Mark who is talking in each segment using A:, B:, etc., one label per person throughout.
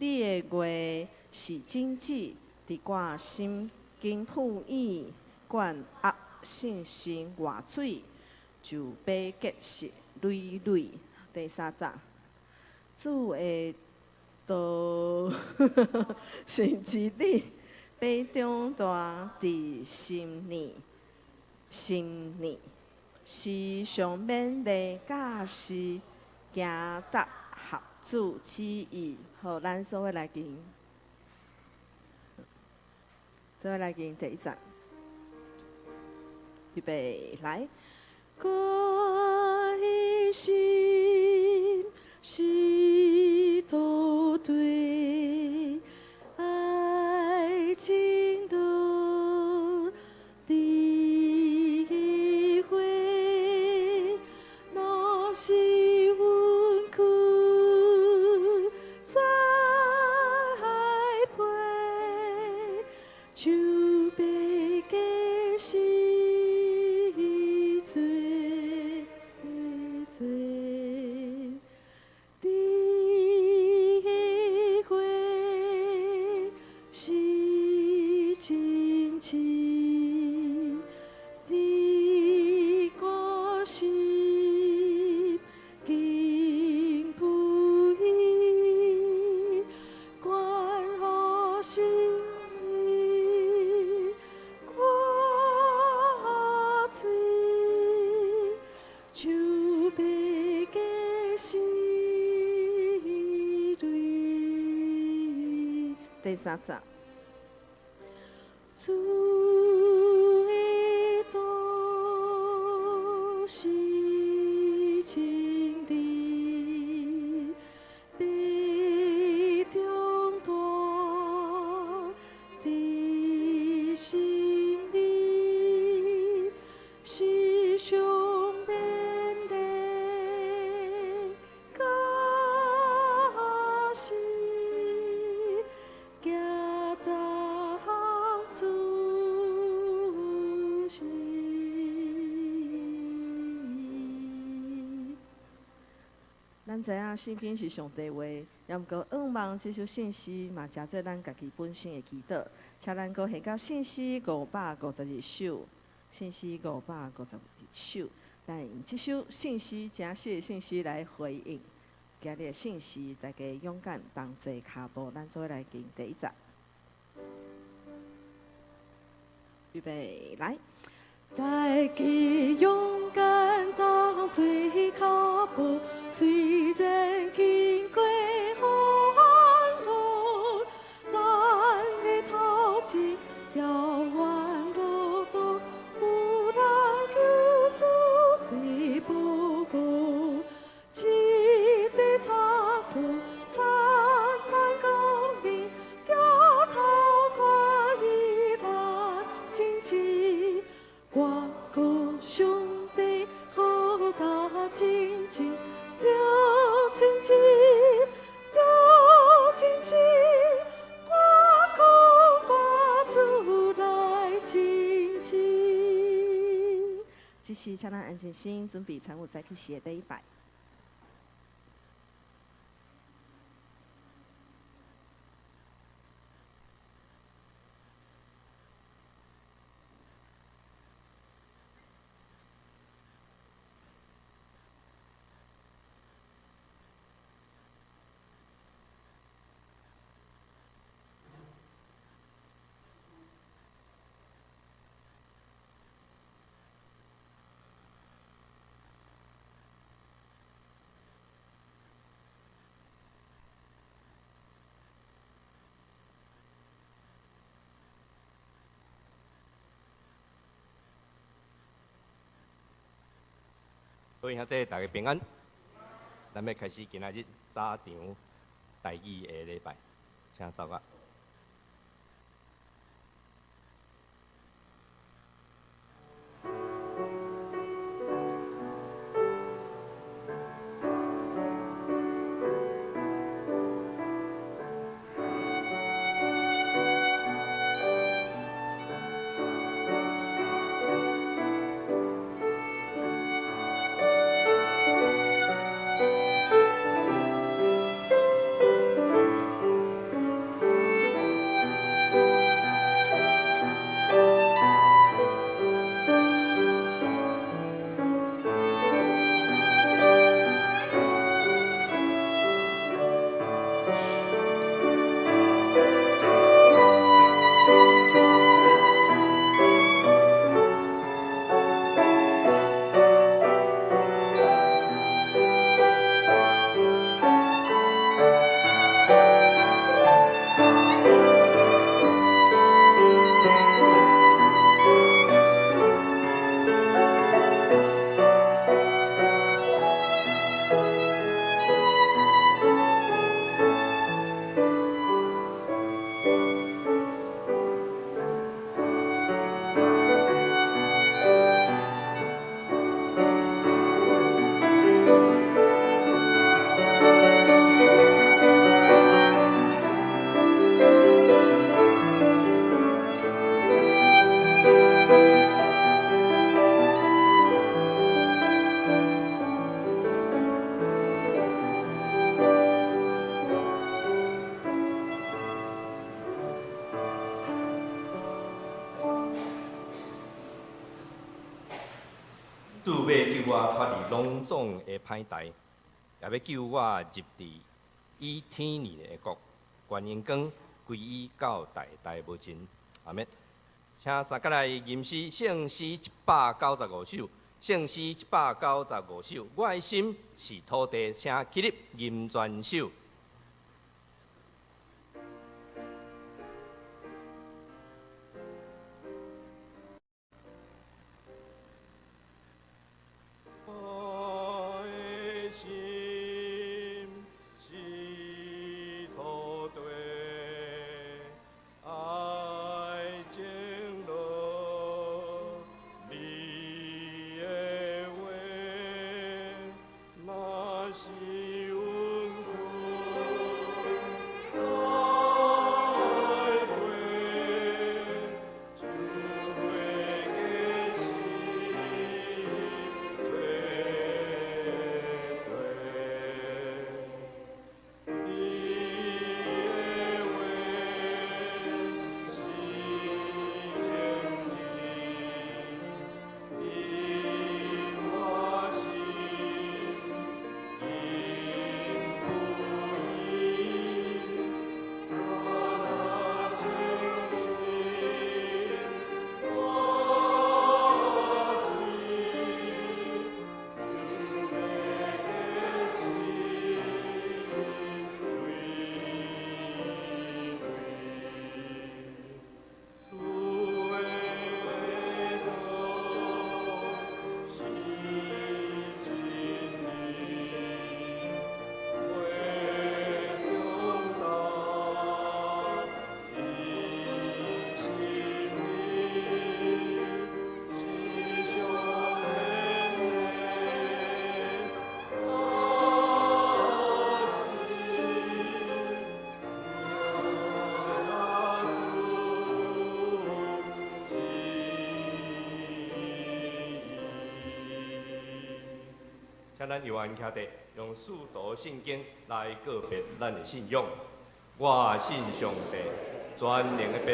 A: 你的話是真理，佇我心經噴湧，灌壓信心活水，就欲結實累累。第三節，主的道是真理，欲長大佇心內，心內時常勉勵教示，行踏合主旨意。好，咱做伙來經，做伙來經第一節，預備來。我的心是土地，愛情落你的話，若是阮囥栽培，就欲結實濟濟。你的話是真理，佇我心經噴湧，關乎心意活水，就欲結實累。第三節，主的道是真理，欲長大佇心裡，時常勉勵教示，行踏合主旨意。咱知影聖經是上帝話，也毋過向望這首聖詩嘛，誠做咱家己本身的祈禱。請咱閣獻到聖詩552首，聖詩552首，咱用這首聖詩誠細的聖詩來回應。今日的聖詩，大家勇敢同齊跤步，咱做伙來經第一節。預備來。大家勇敢同齊跤步，雖然經過風浪，咱的頭前遙遠路途，有咱救主的保護，這塊岔路燦爛光明，抬頭看伊咱前進。我靠上帝好大前進，著前進，著前進，我靠我主來前進。這時，請咱安靜心，準備參與早起時的禮拜。
B: 各位兄弟，大家平安。咱欲開始今仔日早場台語的禮拜，請走啊。主欲救我脫離攏總的歹代，也欲救我入佇伊天年的國。願榮光歸伊到代代無盡。阿們。請三佮來吟詩，聖詩195首，聖詩195首。我的心是土地，請起立吟全首。我的心是土地，愛種落你的話，若是穩固栽培，就會結實濟濟。你的話是真理，引我心，永不移。我若清水活水，就會結實累累。主的道是真理，話中道伊心意，是上顯的大事。我主旨意。請咱猶原徛佇，用使徒信經來告別咱的信仰。我信上帝，全能的父，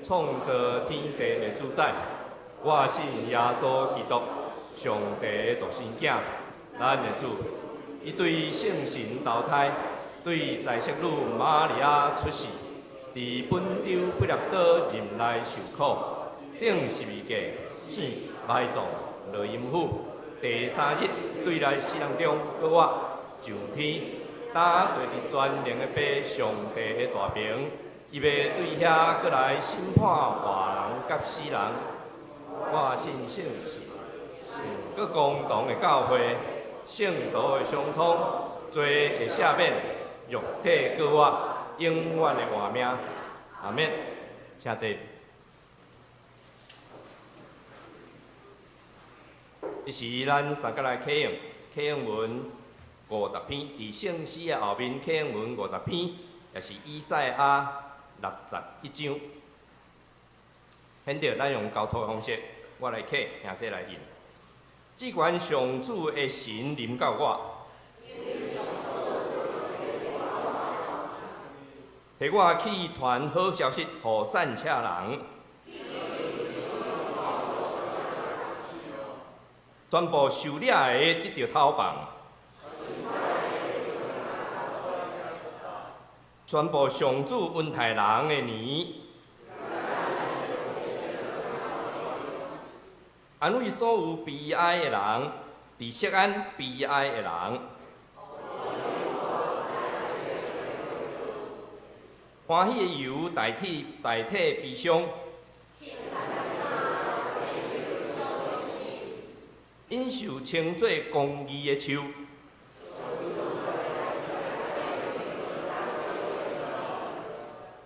B: 創造天地的主宰。我信耶穌基督，上帝的獨生囝，咱的主。伊對聖神投胎，對在聖女瑪利亞出世，佇本丟彼拉多任內受苦，釘十字架，死，埋葬，落陰府，第三日對來死人中閣活，上天，搭坐佇全能的父上帝的大爿，伊欲對遐閣來審判活人佮死人。我信聖神，閣共同的教會，聖徒的相通，罪的赦免，肉體閣活，永遠的活命。阿們，請坐。這時咱三佮來啟用啟用文50篇，佇聖詩的後面啟用文50篇，也是以賽亞61章。現在咱用交托方式，我來啟，兄弟來印。至懸上主的神臨到我，提我去傳好消息予散赤人，宣布受掠的得著透放，宣布上主恩待人的年，安慰所有悲哀的人，佇錫安悲哀的人，歡喜的油代替悲傷，忍受稱做公義的樹，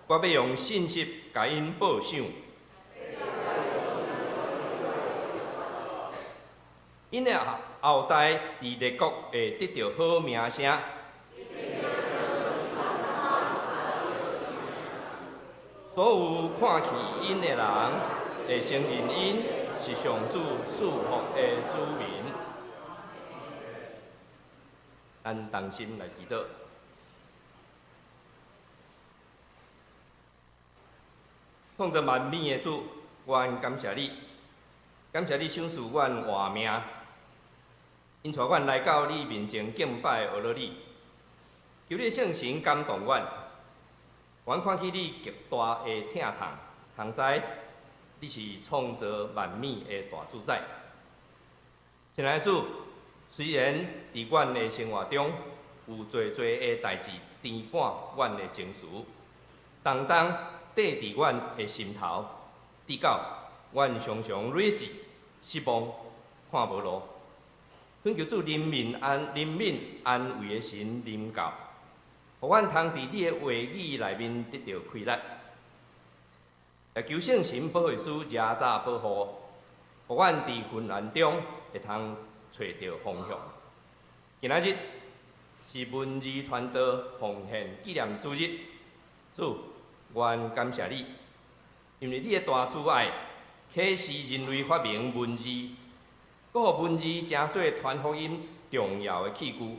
B: 我欲用信實共𪜶報賞。𪜶的後代佇列國會得著好名聲。所有看見𪜶的人會承認𪜶是上主賜福的子民。咱同心來祈禱。創造萬物的主，阮感謝你，感謝你賞賜阮活命， 𪜶帶阮來到你面前敬拜學樂你，求你聖神感動阮，阮看起你極大的疼痛，通知你是創造萬物的大主宰。親愛的主，雖然佇阮的生活中有濟濟的代誌填滿阮的情緒，重重綴佇阮的心頭，直到阮常常累積失望，看無路。懇求主憐憫安慰的神臨到，予阮通佇你的話語內面得著氣力。也求聖神保惠師遮罩保護，予阮佇混亂中會通揣著方向。今仔日是文字傳道奉獻紀念主日，主，阮感謝你，因為你的大慈愛啟示人類發明文字，閣予文字成做傳福音重要的器具。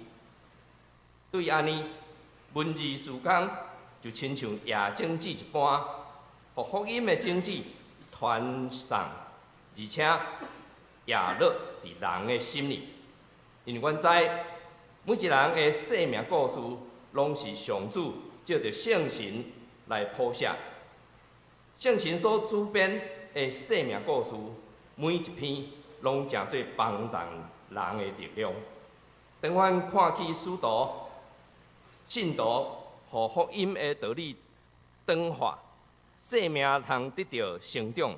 B: 對按呢，文字事工就親像野種子一般，予福音的種子傳送，而且也落佇人的心裡。因為阮知每一人的生命故事，攏是上主藉著聖神來譜寫。聖神所主編的生命故事，每一篇攏成做幫助人的力量。當阮看起使徒、信徒予福音的道理轉化，生命通得著成長，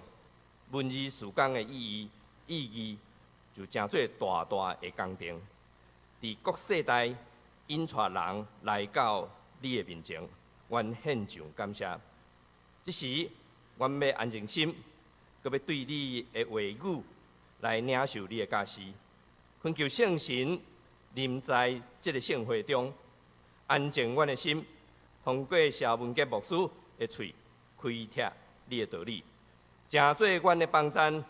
B: 文字事工的意義就成做大大的工程。佇各世代引帶人來到你的面前，阮獻上感謝。這時，阮欲安靜心，閣欲對你的話語來領受你的教示，懇求聖神臨在這个聖會中，安靜阮的心，通過蕭文傑牧師的喙開拓你的道理，成做阮的幫贊，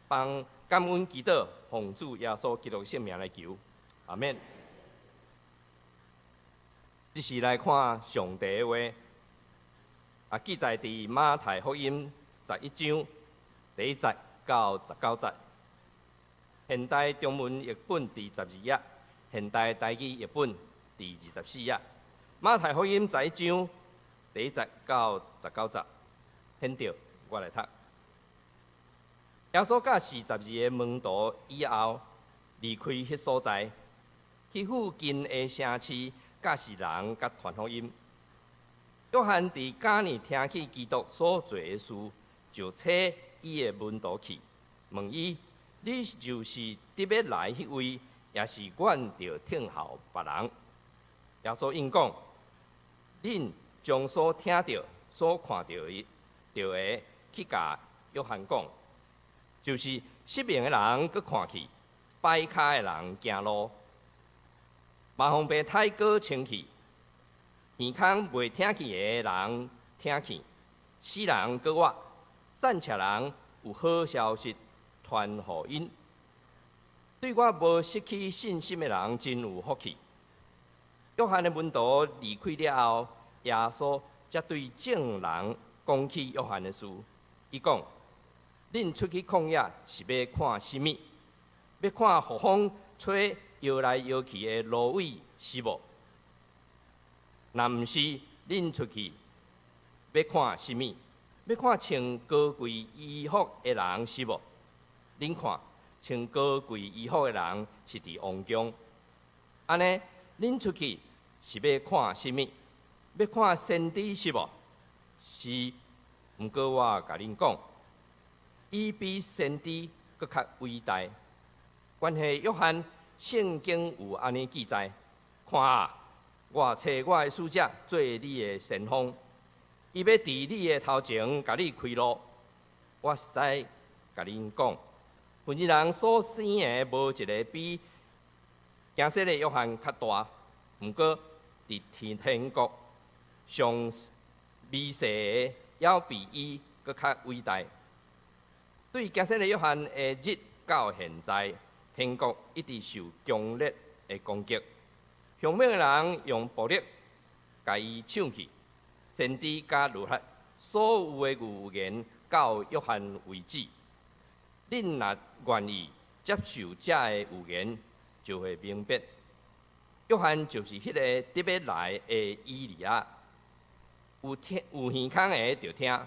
B: 幫感恩祈禱，奉主耶穌基督聖名來求，阿們。這時來看上帝的話，記載佇馬太福音11章第1節到19節。現代中文譯本第12頁，現代台語譯本第24頁。馬太福音十一章第一節到十九節，現著我來讀。耶穌佮42個門徒以後，離開彼所在，去附近的城市，教示人佮傳福音。約翰佇監裡聽起基督所做的事，就差伊的門徒去問伊：你就是得欲來彼位，抑是阮著等候別人？耶穌應講：恁將所聽著、所看著的，著去共約翰講，就是失明的人閣看見，跛跤的人行路，麻風病體閣清氣，耳孔袂聽見的人聽見，死人閣活，散赤人有好消息傳予𪜶。對我無失去信心的人真有福氣。約翰的門徒離開了後，耶穌才對眾人講起約翰的事。伊講：恁出去曠野是欲看啥物？欲看予風吹搖來搖去的蘆葦是無？若毋是，恁出去欲看啥物？欲看穿高貴衣服的人是無？恁看，穿高貴衣服的人是佇王宮。按呢，恁出去是欲看啥物？欲看先知是無？是，毋過我共恁講，伊比先知閣較偉大。關係約翰，聖經有按呢記載：看啊，我差我的使者做你的先鋒，伊欲佇你的頭前共你開路。我實在共恁講，婦人所生的無一个比驚洗禮約翰較大，毋過佇天國上微細的，猶比伊閣較偉大。對驚洗禮約翰的日到現在，天國一直受強烈的攻擊，兇猛的人用暴力共伊搶去。先知佮律法所有的預言到約翰為止。恁若願意接受這个預言，就會明白。約翰就是彼個得欲來的以利亞。有聽有耳孔的就聽。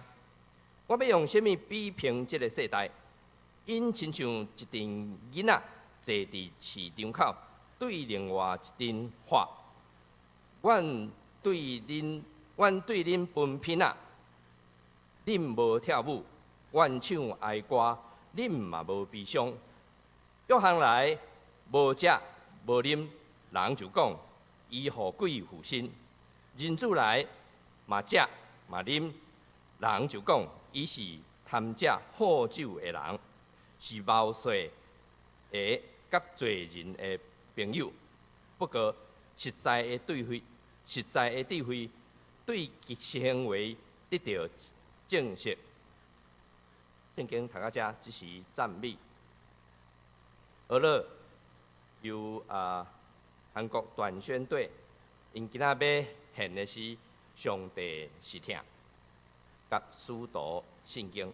B: 我欲用啥物比評這个世代？𪜶親像一陣囡仔坐佇市場口，對另外一陣喊：阮對恁歕蘋仔，恁無跳舞；阮唱哀歌，恁嘛無悲傷。約翰來，無食無啉，人就講伊予鬼附身；人子來，嘛食嘛啉，人就講伊是貪食好酒的人，是謀稅的佮罪人的朋友。不過，實在的智慧對其行為得著證實。聖經讀到遮，這是讚美。呵咾由韓國短宣隊，𪜶今仔欲獻的是《上帝是疼》佮使徒信經。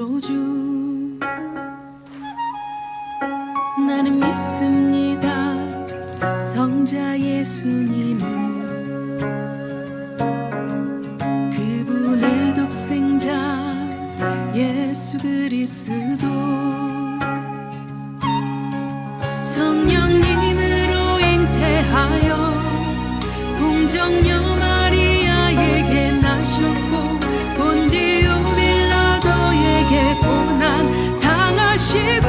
C: 救主。나는 믿습니다. 성자 예수님을 그분의 독생자 예수 그리스도 성령님으로 잉태하여 동정녀 마리아에게 나셨고 본디오 빌라도에게 고난 당하시고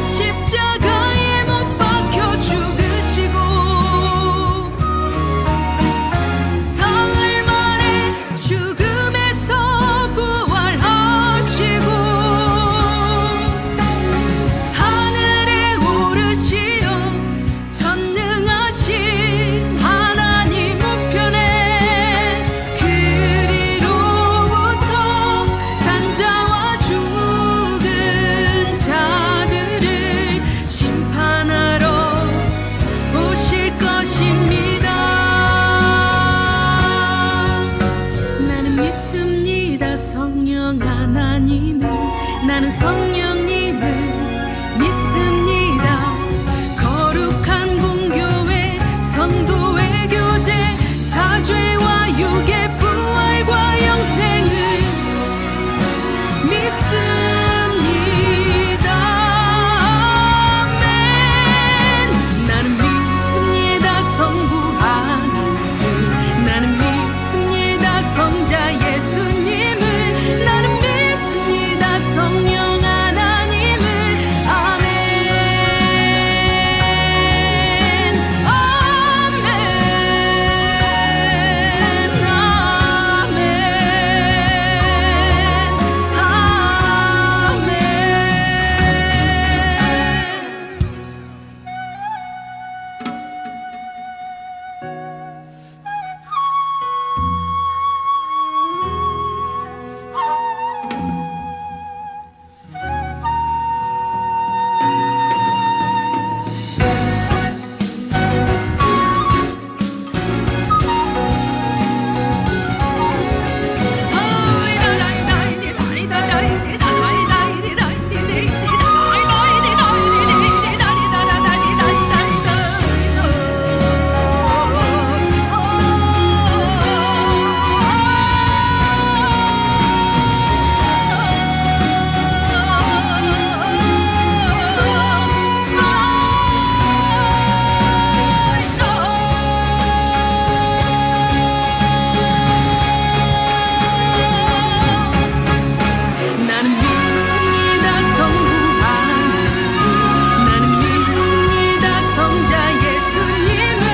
C: 십자가에 못 박혀 죽으시고 사흘 만에 죽음에서 부활하시고 하늘에 오르시어 전능하신 하나님 우편에 그리로부터 산자와 죽은 자들을 심판하러 오실 것입니다. 나는 믿습니다. 성령 하나님을 나는 성령님을 믿습니다. 거룩한 공교회 성도의 교제 사죄와 육의 부활과 영생을 믿습니다. 아멘. 나는 믿습니다. 성부 하나님을 나는 믿습니다. 성자 예수님을 나는 믿습니다. 성령 하나님을 아멘. 아멘. 아멘. 아멘. 나는 믿습니다. 성부 하나님을 나는 믿습니다. 성자 예수님을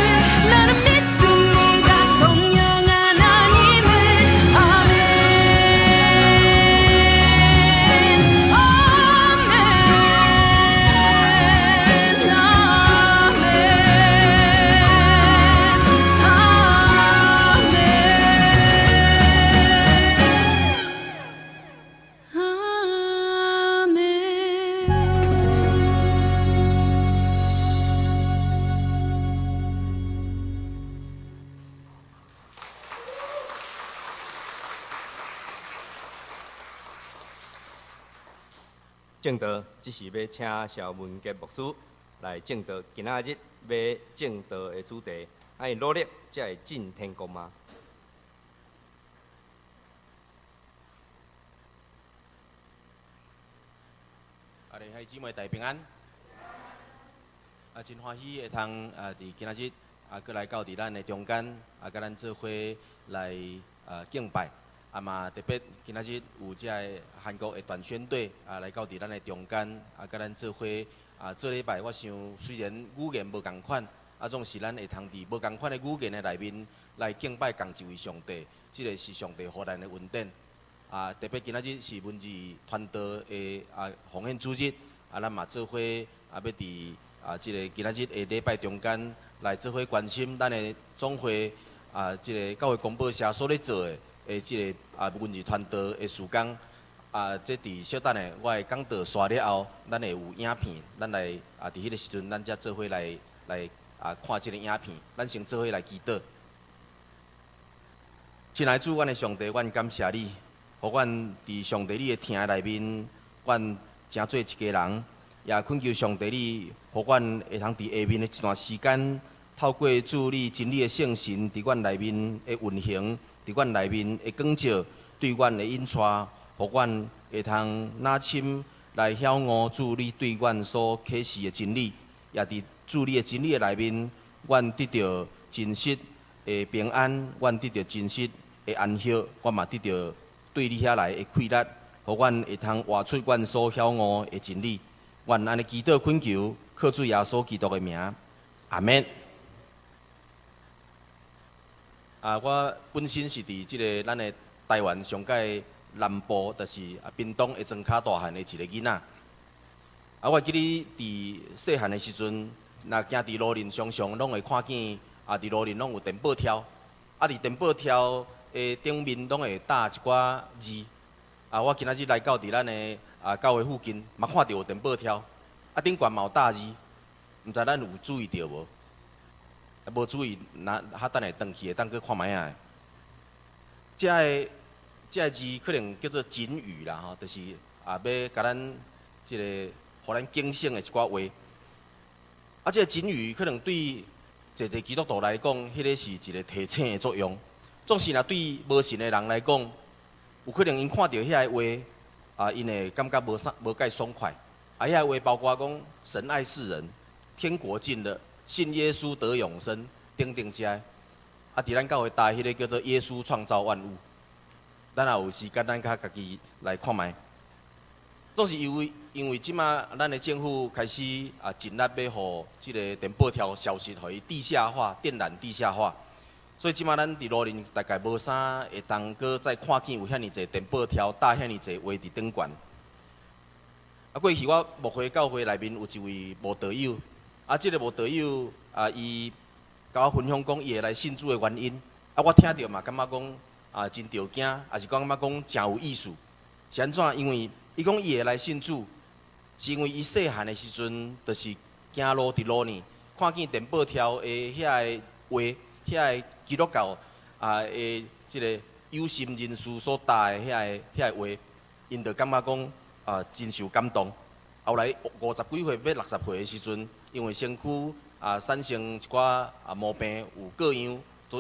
C: 나는 믿습니다. 성령 하나님을 아멘. 아멘. 아멘. 아멘. 아멘.
B: 證道，這時欲請蕭文傑牧師來證道，今仔日欲證道的主題，愛努力才會進天國嗎？
D: 啊，弟兄姊妹大平安。啊，真歡喜會通啊，佇今仔日啊，閣來到佇咱的中間啊，佮咱做伙來啊敬拜。啊嘛特別今仔日有這个韓國的短宣隊啊來到佇咱的中間啊，佮咱做伙啊做禮拜。我想雖然語言無仝款，啊總是咱會通佇無仝款的語言的內面來敬拜仝一位上帝，這个是上帝予咱的恩典。啊，特別今仔日是文字傳道的啊奉獻主日，啊，咱嘛做伙啊，欲佇啊這个今仔日的禮拜中間來做伙關心咱的總會啊，這个教會公報社所咧做的的這个啊文字傳道的事工。啊，這佇小等下我的講道煞了後，咱會有影片，咱來啊佇彼个時陣，咱才做伙來來啊看這个影片。咱先做伙來祈禱。親愛的主，阮的上帝，阮感謝你。予阮佇上帝你的疼內面，阮成做一家人，也懇求上帝你，予阮會通佇下面的一段時間，透過主你真理的聖神佇阮內面的運行，佇阮內面的光照，對阮的引帶，予阮會通若深來曉悟主你對阮所啟示的真理，也佇主你的真理的內面，阮得著真實的平安，阮得著真實的安息，我嘛得著對你遐來的氣力，予阮會通活出阮所曉悟的真理。阮按呢祈禱懇求，靠主耶穌基督的名，阿們。啊，我本身是佇這个咱的台灣上蓋南部，就是啊屏東的莊跤大漢的一个囡仔。啊，我記得佇細漢的時陣，若行佇路面，常常攏會看見啊，佇路面攏有電報柱，啊，佇電報柱的頂面攏會貼一寡字。啊，我今仔日來到佇咱的啊教會附近，嘛看著有電報柱，啊頂懸嘛有貼字，毋知咱有注意著無？啊，無注意，若較等下轉去會當閣看覓仔。這个字可能叫做警語啦吼，就是啊，欲共咱這个，予咱警醒的一寡話。啊，這个警語可能對濟濟基督徒來講，彼个是一个提醒的作用。總是若對無信的人來講，有可能𪜶看著遐个話，啊，𪜶會感覺無啥無蓋爽快。啊，遐个話包括講神愛世人，天國近了，信耶穌得永生，等等這个。啊，佇咱教會貼彼个叫做耶穌創造萬物。咱若有時間，咱較家己來看覓。總是因為這馬咱的政府開始啊盡力欲予這个電報柱消失，予伊地下化，電纜地下化。所以這馬咱佇路面大概無啥會當閣再看見有遐爾濟電報柱貼遐爾濟話佇頂懸。啊，過去我牧會教會內面有一位慕道友，啊，這个慕道友啊，伊共我分享講伊會來信主的原因，啊，我聽著嘛感覺講啊真著驚，抑是講感覺講誠有意思。是按怎？因為伊講伊會來信主，是因為伊細漢的時陣，就是行路佇路呢，看見電報柱的遐个話，遐个基督教啊的這个有心人士所貼的遐个話，𪜶就感覺講啊真受感動。後來五十幾歲欲60歲的時陣，因為身軀啊產生一寡啊毛病有各樣，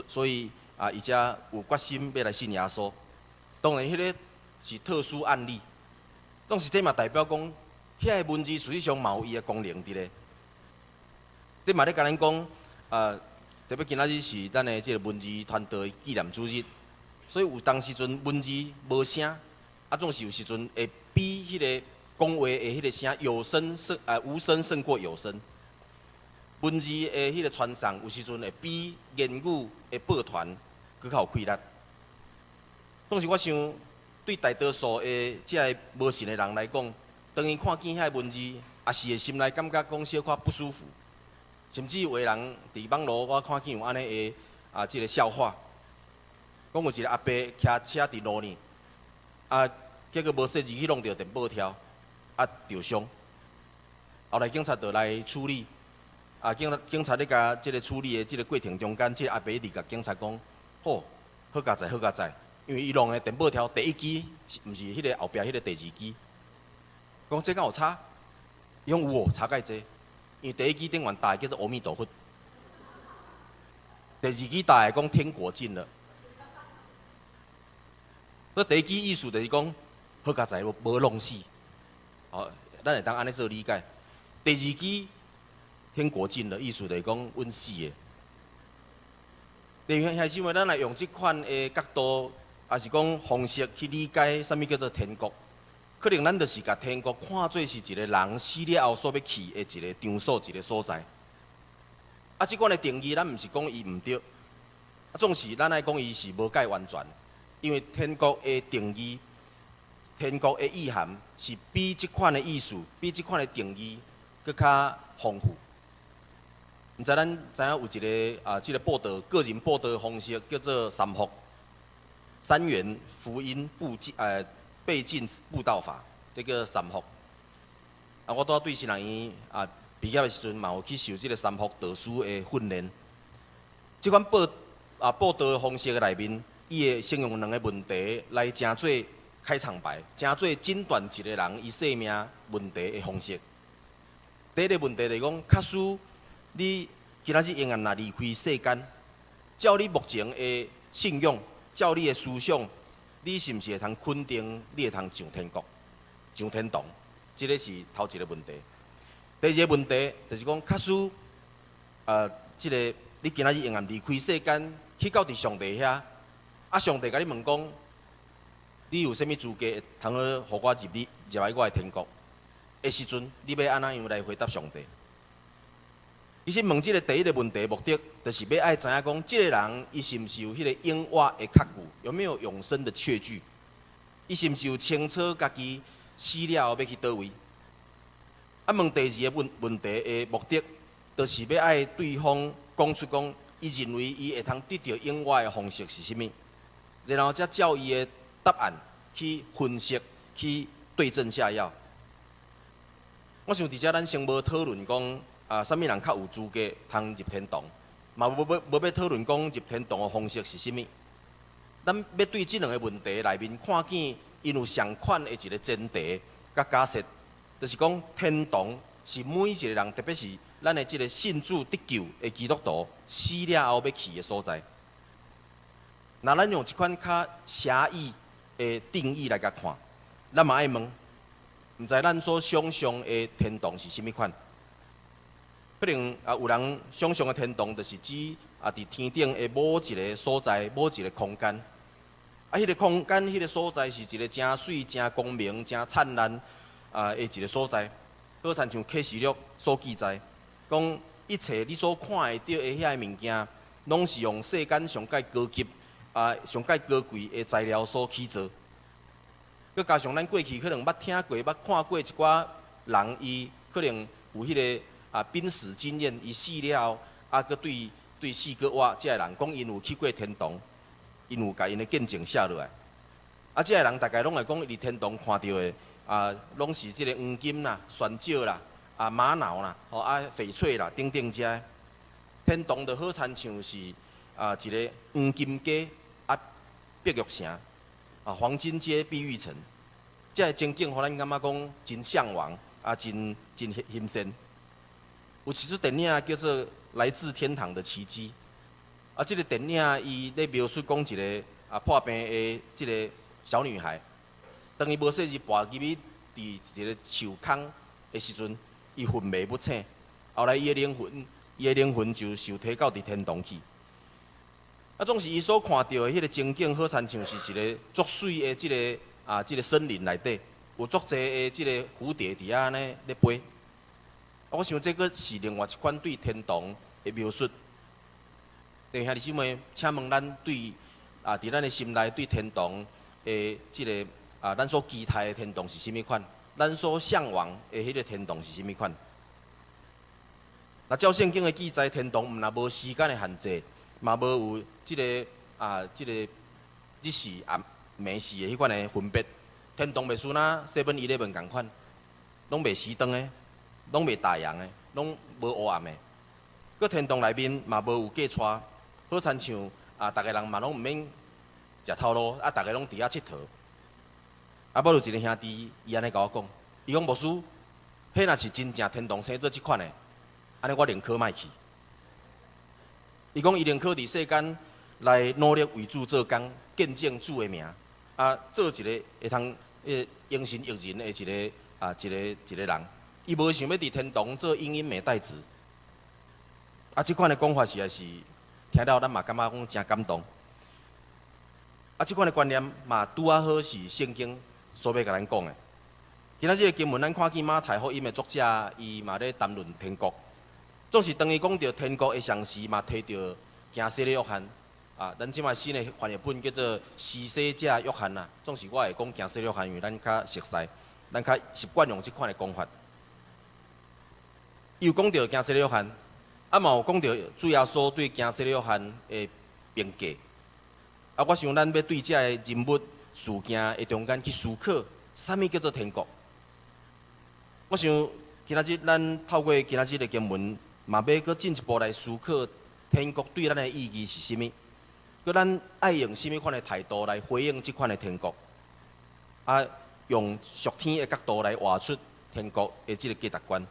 D: 所以啊伊才有決心欲來信耶穌。當然，彼个是特殊案例，當時這嘛代表講，遐个文字事實上嘛有伊的功能佇咧。這嘛咧共咱講，啊，特別今仔日是咱的這个文字傳道的紀念主日，所以有當時陣文字無聲，啊，總是有時陣會比彼个講話的彼个聲有聲勝啊無聲勝過有聲。文字的彼个傳送有時陣會比言語的報傳閣較有氣力。當時我想，對大多數的這个無信的人來講，當伊看見遐个文字，也是會心內感覺講小可不舒服，甚至有的人佇網路我看見有按呢的啊，這个笑話，講有一个阿伯騎車佇路呢，啊，結果無細膩去挵著電報柱，啊，著傷。後來警察就來處理，啊，警察咧共這个處理的這个過程中間，這个阿伯一直共警察講，好，好佳哉，好佳哉。因為伊挵的電報柱第一支，毋是彼个後壁彼个第二支。講這敢有差？伊講有哦，差蓋濟。因為第一支頂懸貼的叫做阿彌陀佛，第二支貼的講天國近了。那第一支意思就是講，好佳哉無無弄死，好，咱會當按呢做理解。第二支天國近了，意思就是講阮死的。弟兄姊妹，咱來用這款的角度，抑是講方式去理解啥物叫做天國，可能咱就是共天國看做是一个人死了後所欲去的一个場所、一个所在。啊，這款的定義，咱毋是講伊毋對，啊，總是咱愛講伊是無蓋完全，因為天國的定義、天國的意涵是比這款的意思、比這款的定義閣較豐富。毋知咱知影有一个啊，這个報道個人報道的方式叫做三福。三元福音布進背進布道法，這个三福。啊，我拄仔對神學院啊畢業的時陣，嘛有去受這个三福導師的訓練。這款報啊報道的方式的內面，伊會先用兩个問題來成做開場白，成做診斷一個人伊生命問題的方式。第一個問題就是講，假使你今仔日永遠若離開世間，照你目前的信仰，照你的思想，你是毋是會通肯定你會通上天國、上天堂？這个是頭一個問題。第二個問題就是講，假使這个你今仔日永遠離開世間，去到佇上帝遐，啊，上帝共你問講，你有啥物資格會通好予我入你入來我的天國？的時陣，你欲按怎樣來回答上帝？其實問這个第一个問題目的，就是欲愛知影講，這个人伊是毋是有彼个永活的確據，有沒有永生的確據？伊是毋是有清楚家己死了後欲去佗位？啊，問第二个問題的目的，就是欲愛對方講出講，伊認為伊會通得著永活的方式是啥物，然後才照伊的答案去分析，去對症下藥。我想佇遮咱先無討論講啊，啥物人較有資格通入天堂，嘛無欲討論講入天堂的方式是啥物。咱欲對這兩个問題內面看見，𪜶有相款的一个前提佮假設，就是講天堂是每一個人，特別是咱的這个信主得救的基督徒死了後欲去的所在。若咱用這款較狹義的定義來共看，咱嘛愛問，毋知咱所想像的天堂是啥物款？可能啊，有人想像的天堂，就是指啊，佇天頂的某一个所在、某一个空間。啊，彼个空間、彼个所在是一个誠媠、誠光明、誠燦爛啊的一个所在。好親像啟示錄所記載，講一切你所看會著的遐个物件，攏是用世間上蓋高級啊、上蓋高貴的材料所起造。閣加上咱過去可能捌聽過、捌看過一寡人，伊可能有彼个啊瀕死經驗，伊死了後，啊，閣對死閣活，這个人講𪜶有去過天堂，𪜶有共𪜶的見證寫落來。啊，這个人大概攏會講，佇天堂看著的啊，攏是這个黃金啦、鑽石啦、啊瑪瑙啦、吼啊翡翠啦等等這个。天堂就好親像是啊一个黃金街啊碧玉城啊黃金街碧玉城，這个情景予咱感覺講真嚮往啊，真真欣羨。有一出電影叫做《來自天堂的奇蹟》，啊，這个電影伊咧描述講一个啊破病的這个小女孩，當伊無細膩跋入去佇一个樹空的時陣，伊昏迷不醒，後來伊的靈魂，伊的靈魂就受提到佇天堂去。啊，總是伊所看著的彼个情景，好親像是一个足媠的這个啊，這个森林內底，有足濟的這个蝴蝶佇遐呢咧飛。啊，我想這閣是另外一款對天堂的描述。弟兄姊妹，請問咱對啊，佇咱的心內對天堂的這个啊，咱所期待的天堂是啥物款？咱所嚮往的彼个天堂是啥物款？若照聖經的記載，天堂毋但無時間的限制，嘛無有這个啊，這个日時暗暝時的彼款的分別。天堂袂輸若 Seven Eleven 仝款，攏袂熄燈的，攏袂打烊的，攏無黑暗的。閣天堂內面嘛無有隔帶，好親像啊，逐个人嘛攏毋免食頭路，啊，逐个攏佇遐𨑨迌。啊，我有一个兄弟，伊按呢共我講，伊講牧師，彼若是真正天堂生做這款的，按呢我寧可莫去。伊講伊寧可佇世間來努力為主做工，見證主的名，啊，做一个會通榮神益人的一个啊一个一个人。伊無想欲佇天堂做影音美代子。啊，這款的講法實在是聽了咱嘛感覺講誠感動。啊，這款的觀念嘛拄仔好是聖經所欲共咱講的。今仔日的經文，咱看見馬太福音的作者，伊嘛咧談論天國。總是當伊講著天國的同時，嘛提著行洗禮約翰。啊，咱這擺新的翻譯本叫做施洗者約翰啦。總是我會講行洗禮約翰，因為咱較熟似，咱較習慣用這款的講法。伊有講著行洗禮約翰，啊嘛有講著主耶穌對行洗禮約翰的評價。啊，我想咱欲對這个人物事件的中間去思考，啥物叫做天國？我想今仔日咱透過今仔日的經文，嘛欲閣進一步來思考天國對咱的意義是啥物？閣咱愛用啥物款的態度來回應這款的天國？啊，用屬天的角度來活出天國的這个價值觀。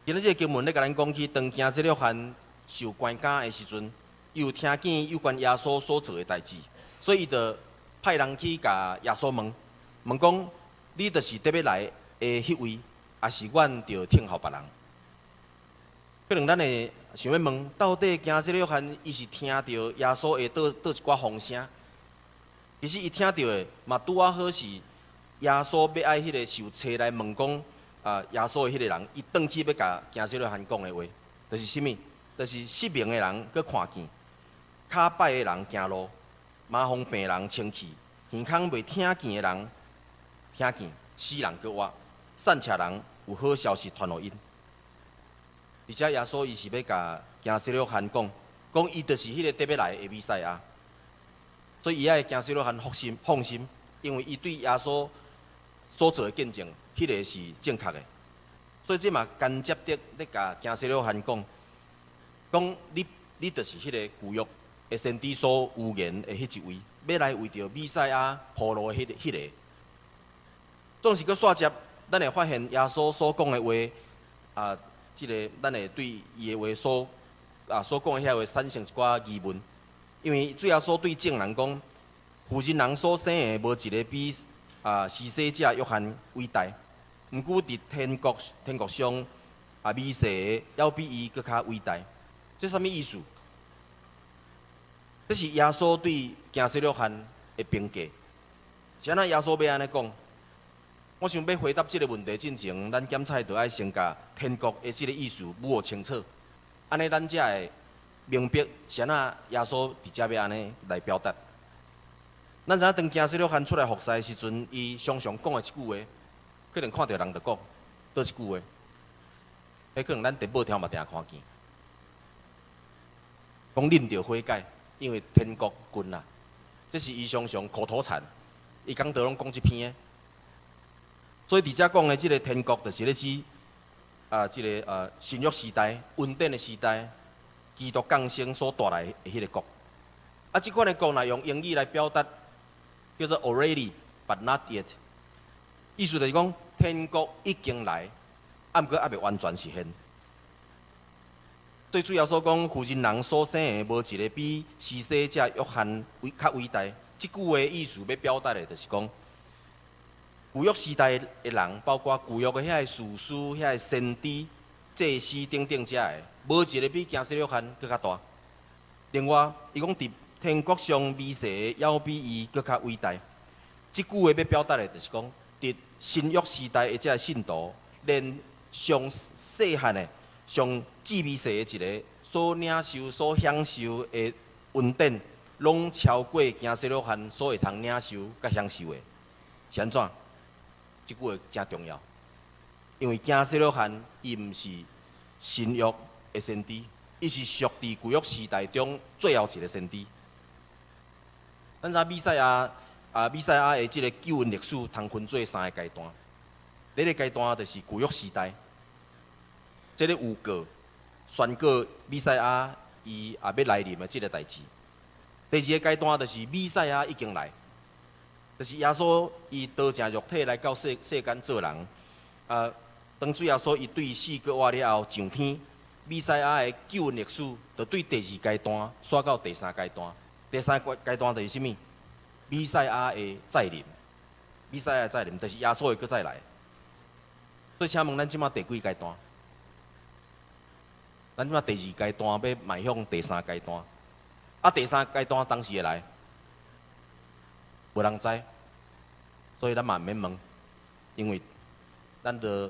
D: 今日這个經文咧，共咱講起，當驚洗約翰受關監的時陣，伊有聽見有關耶穌所做的代誌，所以伊就派人去共耶穌問，問講：你就是得欲來的彼位，抑是阮著等候別人？可能咱會想欲問，到底驚洗約翰伊是聽著耶穌的佗一寡風聲？其實伊聽著的嘛拄仔好是耶穌欲愛彼个受差來問講啊，耶穌的彼个人，伊轉去欲共驚洗約翰講的話，就是啥物？就是失明的人閣看見，跤擺的人行路，麻風病人清氣，耳孔袂聽見的人聽見，死人閣活，散赤人有好消息傳予𪜶。而且耶穌伊是欲共驚洗約翰講，講伊就是彼个得欲來的彌賽亞，所以伊愛驚洗約翰放心放心，因為伊對耶穌所做的見證，彼个是正確的。所以這嘛間接的咧共驚洗約翰講，講你就是彼個舊約的先知所預言的彼一位，欲來為著彌賽亞鋪路的彼个。總是閣煞接，咱會發現耶穌所講的話，啊，這个咱會對伊的話所講的遐話產生一寡疑問，因為主耶穌對眾人講，婦人人所生的無一个比施洗者約翰偉大，毋過佇天國上微細的，猶比伊閣較偉大。這啥物意思？這是耶穌對驚洗約翰的評價。是按怎耶穌欲按呢講？我想欲回答這个問題進前，咱檢採著愛先共天國的這个意思摸清楚，按呢咱才會明白是按怎耶穌佇遮欲按呢來表達。咱知影當驚洗約翰出來服侍的時陣，伊常常講的一句話，可能看著人就講，佗一句話？彼可能咱佇報條嘛定看見，講恁著悔改，因為天國近啦。這是伊常常口頭禪，伊講道攏講這篇的。所以佇遮講的這个天國，就是咧指這个新約時代恩典的時代，基督降生所帶來的彼个國。啊，這款的國若用英語來表達，叫做 already but not yet，意思就是講天國已經來，啊，毋過猶未完全實現。最主要所講，婦人人所生的無一个比施洗者約翰較偉大。這句話意思欲表達的，就是講舊約時代的人，包括舊約的遐个士師、遐个先知、祭司等等遮个，無一个比驚洗約翰閣較大。另外，伊講佇天國上微細的，猶比伊閣較偉大。這句話欲表達的，就是講佇新約時代的這个信徒，連上細漢的、上至微細的一个所領受、所享受的恩典，攏超過驚洗約翰所會通領受佮享受的。是按怎？這句話誠重要，因為驚洗約翰伊毋是新約的先知，伊是屬佇舊約時代中最後一个先知。咱知彌賽亞的這个救恩歷史通分做三个階段。第一个階段就是舊約時代，這个預告宣告彌賽亞伊欲來臨的這个代誌。第二个階段就是彌賽亞已經來，就是耶穌伊道成肉體來到世間做人。當主耶穌伊對死閣活了後上天，彌賽亞的救恩歷史就對第二階段煞到第三階段。第三階段就是啥物？彌賽亞的再臨，彌賽亞的再臨就是耶穌會閣再來。所以請問咱這馬第幾階段？咱這馬第二階段欲邁向第三階段。啊，第三階段當時會來？無人知，所以咱嘛毋免問，因為咱著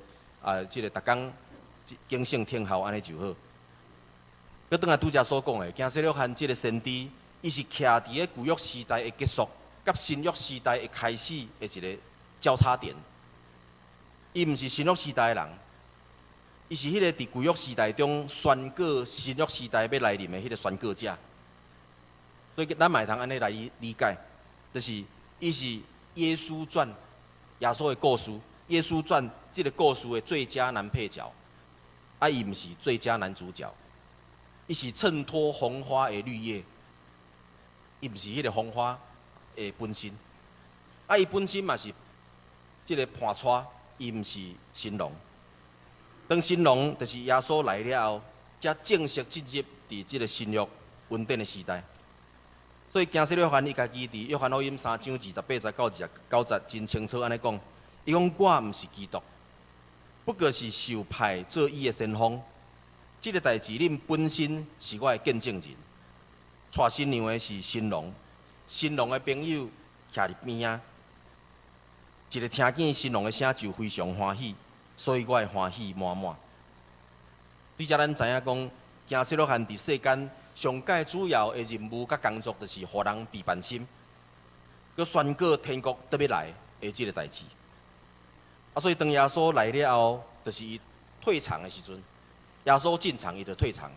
D: 這个逐工警醒聽候按呢就好。閣轉來拄才所講的，驚洗約翰這个先知，伊是徛佇个舊約時代的結束，佮新約時代的開始的一个交叉點。伊毋是新約時代的人，伊是彼个佇舊約時代中宣告新約時代欲來臨的彼个宣告者。所以咱嘛會通按呢來理解，就是伊是耶穌傳耶穌的故事，耶穌傳這个故事的最佳男配角，啊，伊毋是最佳男主角，伊是襯托紅花的綠葉，伊毋是彼个紅花的本身。啊，伊本身嘛是這个伴娶，伊毋是新郎。當新郎就是耶穌來了後，才正式進入佇這个新約恩典的時代。所以，驚洗約翰伊家己佇約翰福音三章二十八節到二十九節，真清楚按呢講。伊講我毋是基督，不過是受派做伊的先鋒。這个代誌恁本身是我的見證人。娶新娘的是新郎，新郎的朋友徛佇邊仔，一个聽見新郎的聲就非常歡喜，所以我的歡喜滿滿。對遮咱知影講，驚洗約翰佇世間上蓋主要的任務佮工作，就是予人備辦心，閣宣告天國欲來的這个代誌。啊，所以當耶穌來了後，就是伊退場的時陣，耶穌進場，伊就退場。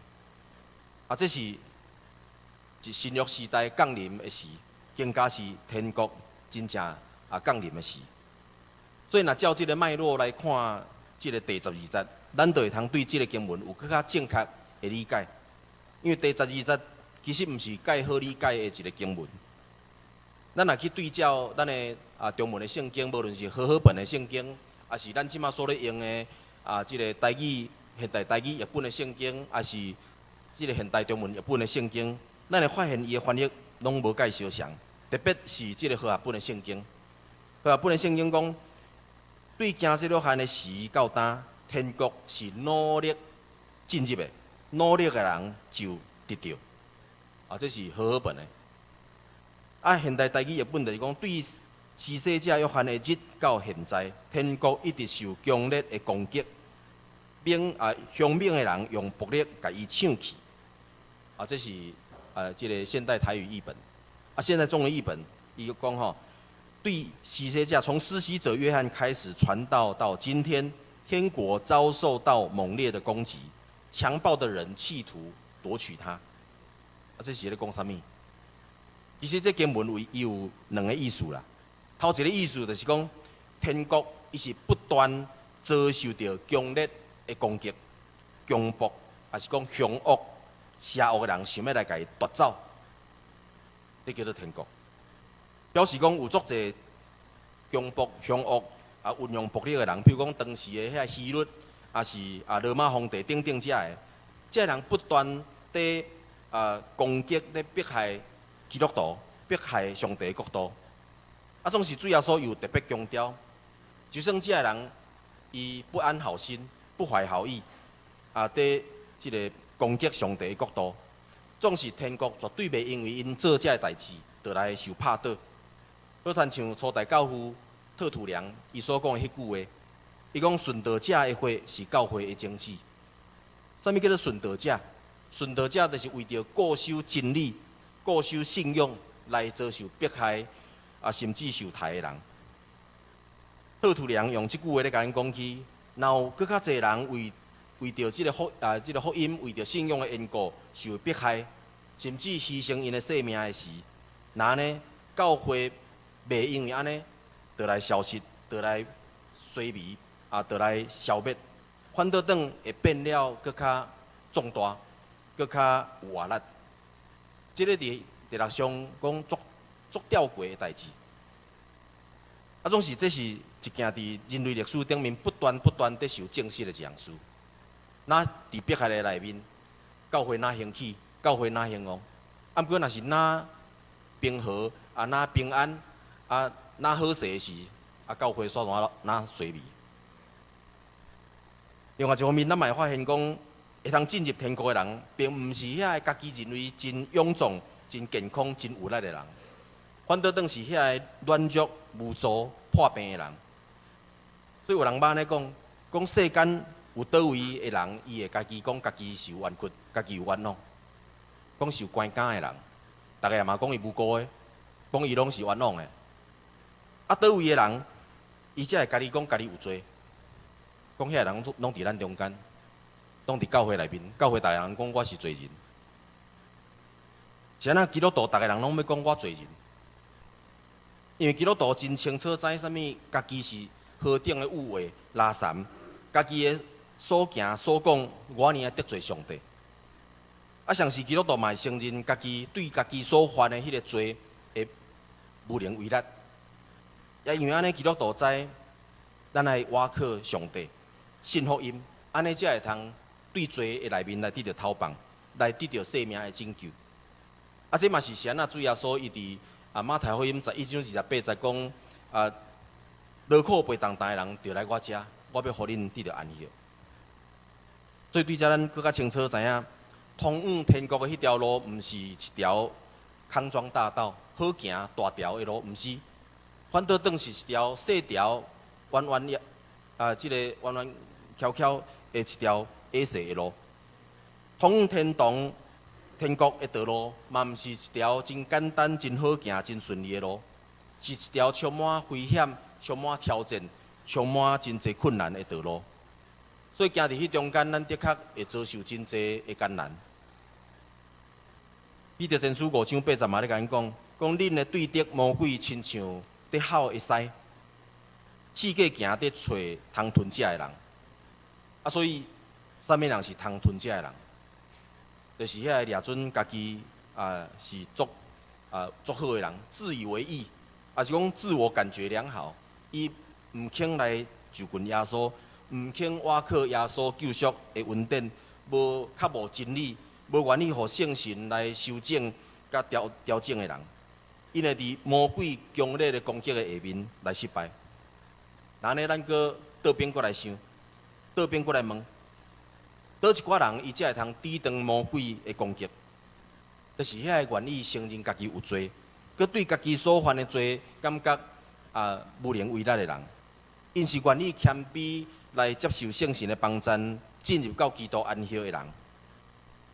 D: 啊，這是一新約時代降臨的時，更加是天國真正啊降臨的時。所以，若照這个脈絡來看，這个第十二節，咱就會通對這个經文有閣較正確的理解。因為第十二節其實毋是蓋好理解的一个經文。咱若去對照咱的啊中文的聖經，無論是和合本的聖經，抑是咱這馬所咧用的啊這个台語現代台語譯本的聖經，抑是這个現代中文譯本的聖經，咱會發現伊的翻譯攏無蓋相仝。特別是這个和合本的聖經，和合本的聖經講，對驚洗約翰的時到今，天國是努力進入的，努力的人就得著。啊，這是和合本的。啊，現代台語譯本就是講，對施洗者約翰的日到現在，天國一直受強烈的攻擊，猛啊兇猛的人用暴力共伊搶去。啊，這是啊，這个現代台語譯本。啊，現代中文譯本，伊講吼，對施洗者從施洗者約翰開始傳道到今天，天國遭受到猛烈的攻擊，強暴的人企圖奪取它。啊，這是咧講啥物？其實這經文有伊有兩個意思啦。頭一個意思就是講，天國伊是不斷遭受著強烈的攻擊、強暴，抑是講兇惡、邪惡的人想欲來共伊奪走，這叫做天國。表示講有足濟強暴、兇惡啊，運用暴力的人，比如講當時的遐希律，抑是啊羅馬皇帝等等遮的，這个人不斷佇啊攻擊、咧迫害基督徒，迫害上帝的國度。啊，總是主耶穌又特別強調，就算這个人伊不安好心、不懷好意，啊，佇這个攻擊上帝的國度，總是天國絕對袂因為𪜶做這个代誌，就來受拍倒。好親像初代教父特土良伊所講的彼句話，伊講殉道者的血是教會的種子。啥物叫做殉道者？殉道者就是為著固守真理、固守信仰來遭受迫害，啊，甚至受刣的人。特土良用這句話咧共咱講起，若有閣較濟人為著這个福音，為著信仰的緣故受迫害，甚至犧牲𪜶的性命的時，若按呢教會袂因為按呢，就來消失，就來衰微，啊，就來消滅，反倒轉會變了閣較壯大，閣較有活力。這个佇哲學上講足足吊詭的代誌。啊，總是這是一件佇人類歷史頂面不斷不斷佇受證實的一項事。若佇迫害的內面，教會若興起，教會若興旺。啊，毋過若是若平和，啊，若平安，啊，若好勢的時，啊，教會煞怎若衰微。另外一方面，咱嘛會發現講，會通進入天國的人，並毋是遐個家己認為真勇壯、真健康、真有力的人，反倒轉是遐個軟弱、無助、破病的人。所以有人捌按呢講，講世間有佗位的人，伊會家己講家己受冤屈，家己有冤枉，講受關監的人，逐个也嘛講伊無辜的，講伊攏是冤枉的。啊，佗位的人，伊才會家己講家己有罪，講遐个人攏佇咱中間，攏佇教會內面，教會逐个人講我是罪人。是按怎基督徒逐个人攏欲講我罪人？因為基督徒真清楚知啥物，家己是何等的有話垃圾，家己的所行所講，偌爾得罪上帝。啊，同時基督徒嘛會承認家己對家己所犯的彼个罪會無能為力。也因為按呢，基督徒知，咱愛倚靠上帝，信福音，按呢才會通對罪的內面來得著透放，來得著生命的拯救。啊，這嘛是啥啊？主耶穌伊佇馬太福音11章28節講啊，勞苦背重擔的人，著來我遮，我欲予恁得著安息。所以對遮咱閣較清楚知影，通往天國的彼條路，毋是一條康莊大道，好行大條的路，毋是，反倒轉是一條細條、彎彎啊，這個彎彎蹺蹺的一條狹細的路。通往天堂、天國的道路，嘛毋是一條真簡單、真好行、真順利的路，是一條充滿危險、充滿挑戰、充滿真濟困難的道路。所以行佇彼中間，咱的確會遭受真濟的艱難。彼得前書5章8節嘛咧共咱講，講恁的對敵魔鬼親像咧吼的獅，四界行佇揣通吞食的人。啊，所以啥物人是通吞食的人？就是遐个掠準家己啊是足啊足好的人，自以為義，抑是講自我感覺良好，伊毋肯來就近耶穌。毋肯倚靠耶穌救贖的恩典，無較無真理，無願意予聖神來修正佮調調整的人，𪜶會佇魔鬼強烈的攻擊的下面來失敗。那按呢，咱閣倒反過來想，倒反過來問，佗一寡人伊才會通抵擋魔鬼的攻擊，就是遐個願意承認家己有罪，閣對家己所犯的罪感覺無能為力的人，𪜶是願意謙卑來接受聖神的幫贊，進入到基督安息的人。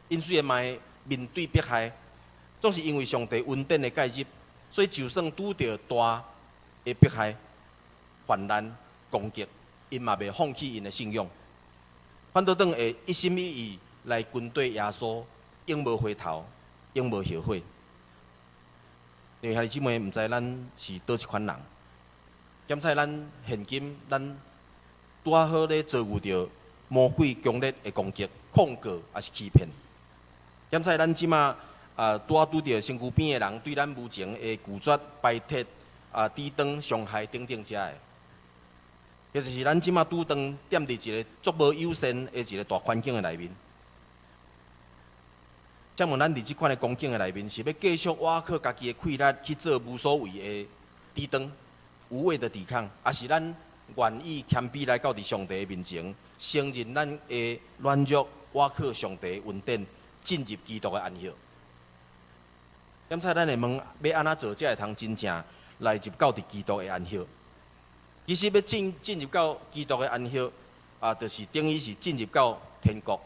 D: 𪜶雖然嘛會面對迫害，總是因為上帝恩典的介入，所以就算拄著大的迫害、患難、攻擊，𪜶嘛袂放棄𪜶的信仰，反倒轉會一心一意來跟綴耶穌，永無回頭，永無後悔。因為兄弟姊妹毋知咱是佗一款人，檢採咱現今咱拄仔好咧遭遇著魔鬼強烈的攻擊、控告，抑是欺騙。檢採咱這馬拄仔拄著身軀邊的人對咱無情的拒絕、排斥、抵擋、傷害等等遮的，或者是咱這馬拄當踮佇一個足無友善的一個大環境的內面。請問咱佇這款的光景的內面，是欲繼續倚靠家己的氣力去做無所謂的抵擋、無謂的抵抗，抑是咱願意謙卑來到佇上帝的面前，承認咱的軟弱，倚靠上帝的恩典，進入基督的安息？檢採咱會問，欲按怎做才會通真正來入到佇基督的安息？其實欲進入到基督的安息，就是等於是進入到天國。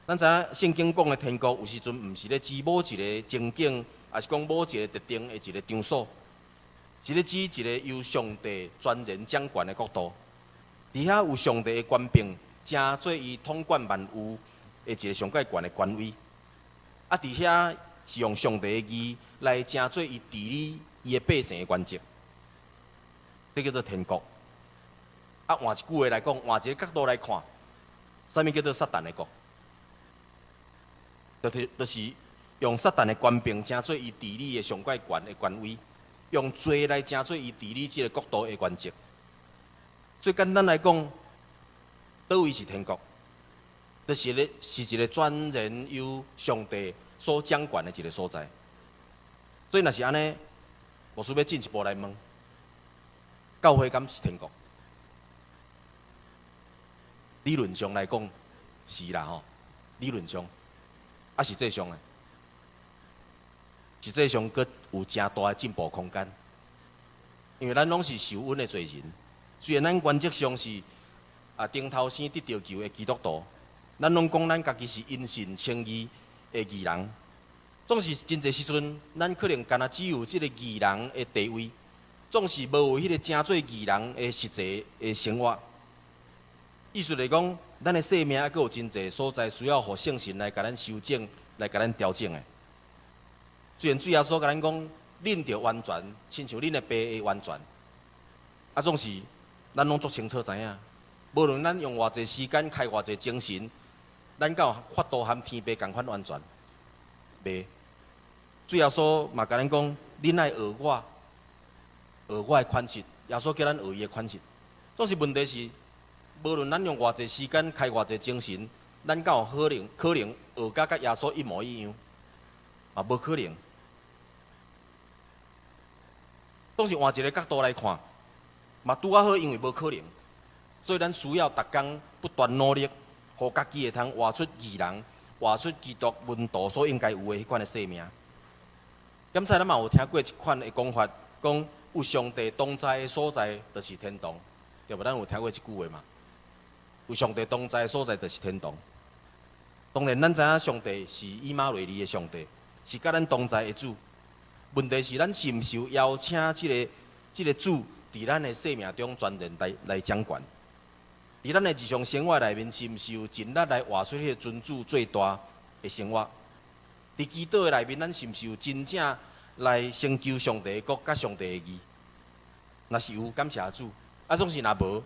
D: 咱知影聖經講的天國，有時陣毋是咧指某一个情景，抑是講某一个特定的一个場所，是咧指一个由上帝全然掌權的國度。佇遐有上帝的權柄，成做伊統管萬有的一个上蓋懸的權威。啊，佇遐是用上帝的義來成做伊治理伊的百姓的原則，這叫做天國。啊，換一句話來講，換一个角度來看，啥物叫做撒旦的國？就是用撒旦的權柄，成做伊治理的上蓋懸的權威，用罪來成做伊治理這个國度的原則。最簡單來講，佗位是天國？就是咧，是一个全然由上帝所掌權的一个所在。所以，若是按呢，牧師欲進一步來問：教會敢是天國？理論上來講是啦吼，理論上。啊，實際上呢，實際上閣有誠大的進步空間，因為咱攏是受恩的罪人，雖然咱原則上是頂頭生得著救的基督徒，咱攏講咱家己是因信稱義的義人，總是真濟時陣，咱可能干焦只有這个義人的地位，總是無有彼个成做義人的實際的生活。意思來講，咱的生命猶閣有真濟所在需要予聖神來共咱修正、來共咱調整的。雖然主耶穌共咱講，恁著完全，親像恁的爸會完全。啊，總是咱攏足清楚知影，無論咱用偌濟時間、開偌濟精神，咱敢有法度和天父仝款完全？袂。主耶穌嘛共咱講，恁愛學我，學我的款式，耶穌叫咱學伊的款式。總是問題是，無論咱用偌濟時間，開偌濟精神，咱敢有可能可能學甲佮耶穌一模一樣？嘛無可能。總是換一個角度來看，嘛拄仔好，因為無可能，所以咱需要逐工不斷努力，予家己會通活出義人，活出基督門徒所應該有的彼款的生命。敢使咱嘛有聽過一款的講法，講有上帝同在的所在，就是天堂，對無？咱有聽過這句話嘛？有上帝同在的所在，就是天堂。當然，咱知影上帝是以馬內利的上帝，是佮咱同在的主。問題是，咱是毋是有邀請這個主佇咱的生命中全然來掌權？佇咱的日常生活內面，是毋是有盡力來活出彼個尊主最大的生活？佇祈禱的內面，咱是毋是有真正來成就上帝的國佮上帝的義？若是有，感謝主；啊，總是若無，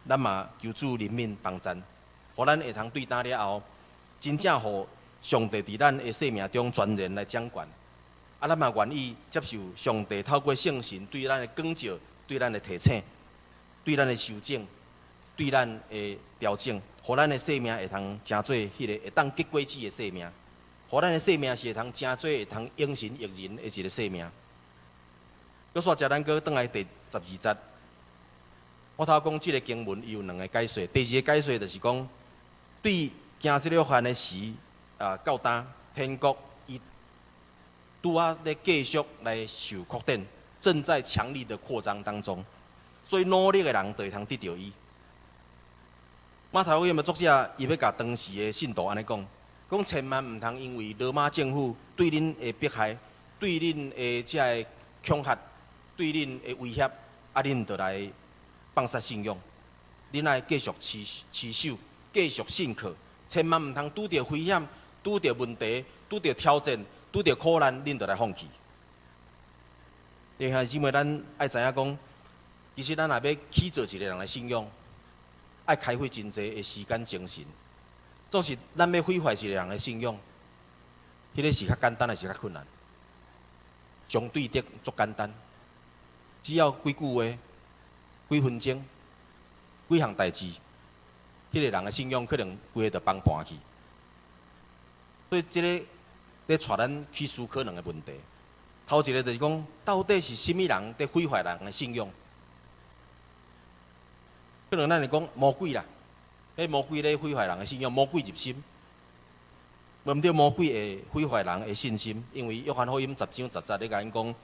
D: 咱嘛求主憐憫幫贊，予咱會通對今了後，真正予上帝佇咱的生命中全然來掌權。啊，咱嘛願意接受上帝透過聖神對咱的光照、對咱的提醒、對咱的修正、對咱的調整，予咱的生命會通成做彼個會當結果子的生命，予咱的生命是會通成做會通榮神益人的一個生命。閣煞遮咱閣轉來第12節，我頭講這個經文伊有兩個解說，第二個解說就是講，對驚這約翰的時啊到今天國伊拄仔咧繼續來受擴展，正在強力的擴張當中，所以努力的人就會通得著伊。馬太福音的作者，伊欲共當時的信徒按呢講，講千萬毋通因為羅馬政府對恁的迫害、對恁的這个恐嚇、對恁的威脅，啊，恁就來放殺信仰。恁愛繼續持守，繼續信靠，千萬毋通拄著危險、拄著問題、拄著挑戰、拄著苦難，恁就來放棄。弟兄姊妹，咱愛知影講，其實咱若欲起造一個人的信仰，愛開費真濟的時間精神。總是咱欲毀壞一個人的信仰，彼個是較簡單，還是較困難？相對的足簡單，只要幾句話、幾分鐘、幾項代誌，彼個人的信仰可能規个就崩盤去。所以這个咧帶咱去思考兩個問題。頭一個就是講，到底是啥物人佇毀壞人的信仰？可能咱會講魔鬼啦，彼魔鬼咧毀壞人的信仰，魔鬼入心。無毋對，魔鬼會毀壞人的信心，因為約翰福音10章10節咧共𪜶講，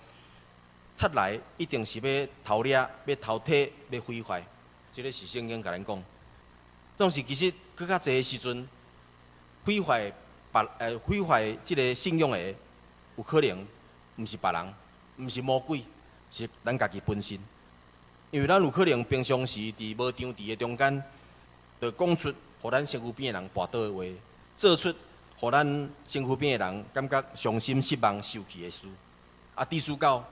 D: 賊來一定是欲偷掠、欲偷提、欲毀壞，這個是聖經共咱講。總是其實閣較濟的時陣，毀壞這个信仰的，有可能毋是別人，毋是魔鬼，是咱家己本身。因為咱有可能平常時佇無張持的中間，就講出予咱身軀邊的人跋倒的話，做出予咱身軀邊的人感覺傷心、失望、受氣的事。啊，致使到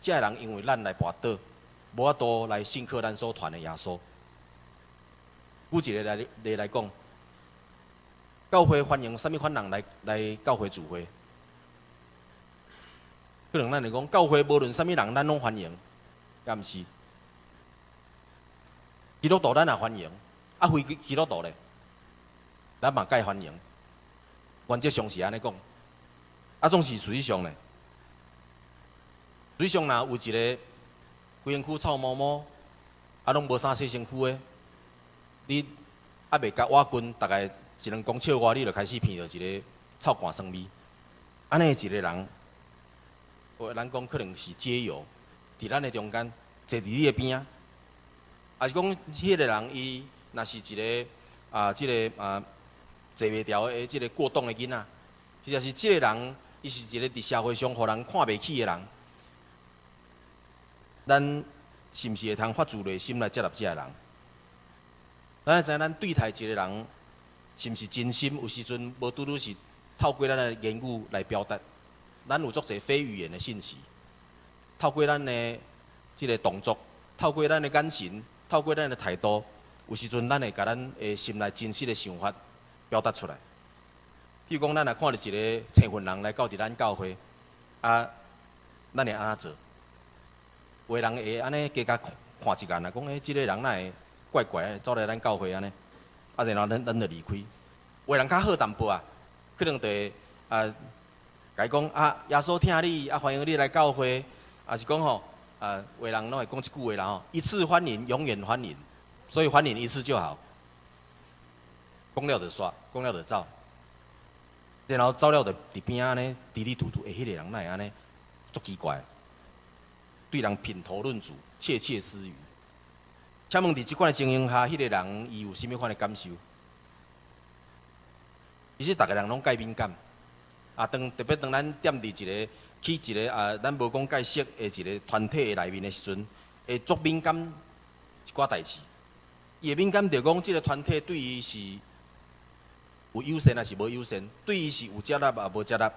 D: 這个人因為咱來跋倒，無法度來信靠咱所傳的耶穌。舉一個例來講，教會歡迎啥物款人來教會聚會？可能咱會講，教會無論啥物人，咱攏歡迎，敢毋是？基督徒咱也歡迎，啊，非基督徒咧，咱嘛蓋歡迎。原則上是按呢講，啊，總是事實上咧，事實上若有一个規身軀臭毛毛，啊，攏無啥洗身軀的，你猶未共倚近，大概一兩公尺外，你就開始鼻著一个臭汗酸味。按呢一个人，有咱講可能是街友，佇咱的中間坐佇你的邊仔，抑是講彼个人伊若是一个啊，這个啊坐袂牢的這个過動的囡仔，或者是這个人伊是一个佇社會上予人看袂起的人，咱是毋是會通發自內心來接納這个人？咱愛知影咱對待一个人是毋是真心，有時陣無拄拄是透過咱的言語來表達，咱有足濟非語言的信息，透過咱的這个動作，透過咱的眼神，透過咱的態度，有時陣咱會共咱的心內真實的想法表達出來。比如講，咱若看著一个青雲人來到佇咱教會，啊，咱會按怎做？有的人會按呢加共看一眼啊，講欸，這个人哪會怪怪的，走來咱教會按呢，啊，然後咱就離開。有的人較好淡薄啊，可能就會啊，共伊講啊，耶穌疼你，啊，歡迎你來教會，抑是講吼，啊，有的人攏會講一句話啦吼，一次歡迎，永遠歡迎，所以歡迎一次就好。講了就煞，講了就走，然後走了就佇邊仔按呢，嘀嘀嘟嘟，欸，彼个人哪會按呢，足奇怪，對人品頭論足，竊竊私語。請問佇這款的情形下，彼个人伊有啥物款的感受？其實逐个人攏介敏感，啊，當特別當咱踮佇一个去一个啊，咱無講介熟的一个團體的內面的時陣，會足敏感一寡代誌。伊會敏感著講，這个團體對伊是有友善抑是無友善？對伊是有接納抑無接納？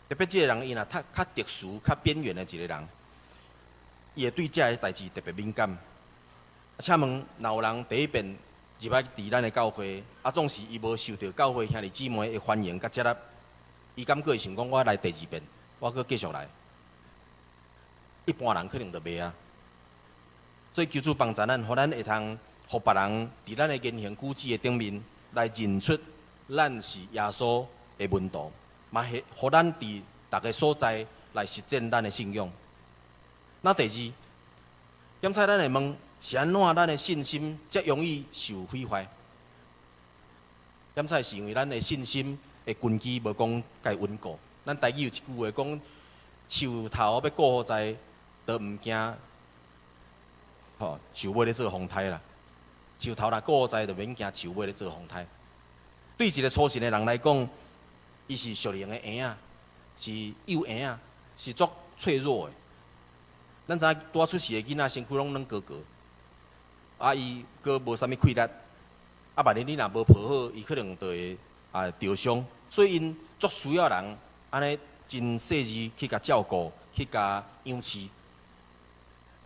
D: 特別這个人伊若較較特殊、較邊緣的一个人，伊會對這个代誌特別敏感。請問，若有人第一遍入來佇咱的教會，啊，總是伊無受著教會兄弟姊妹的歡迎佮接納，伊敢閣會想講我來第二遍，我閣繼續來？一般人可能就袂啊。所以求主幫助咱，予咱會通予別人佇咱的言行舉止的頂面來認出咱是耶穌的門徒，嘛會予咱佇逐个所在來實踐咱的信仰。那第二，檢採咱會問，是按怎咱的信心遮容易受毀壞？檢採是因為咱的信心的根基無講介穩固。咱台語有一句話講：樹頭欲顧予在，都毋驚吼樹尾咧做風颱啦。樹頭若顧予在，就免驚樹尾咧做風颱。對一个初信的人來講，伊是屬靈的嬰仔，是幼嬰仔，是足脆弱的。咱知影拄仔出世的囡仔，身軀攏軟膏膏，啊，伊閣無啥物氣力，啊，萬一你若無抱好，伊可能就會啊著傷。所以𪜶足需要人按呢真細膩去共照顧，去共養飼，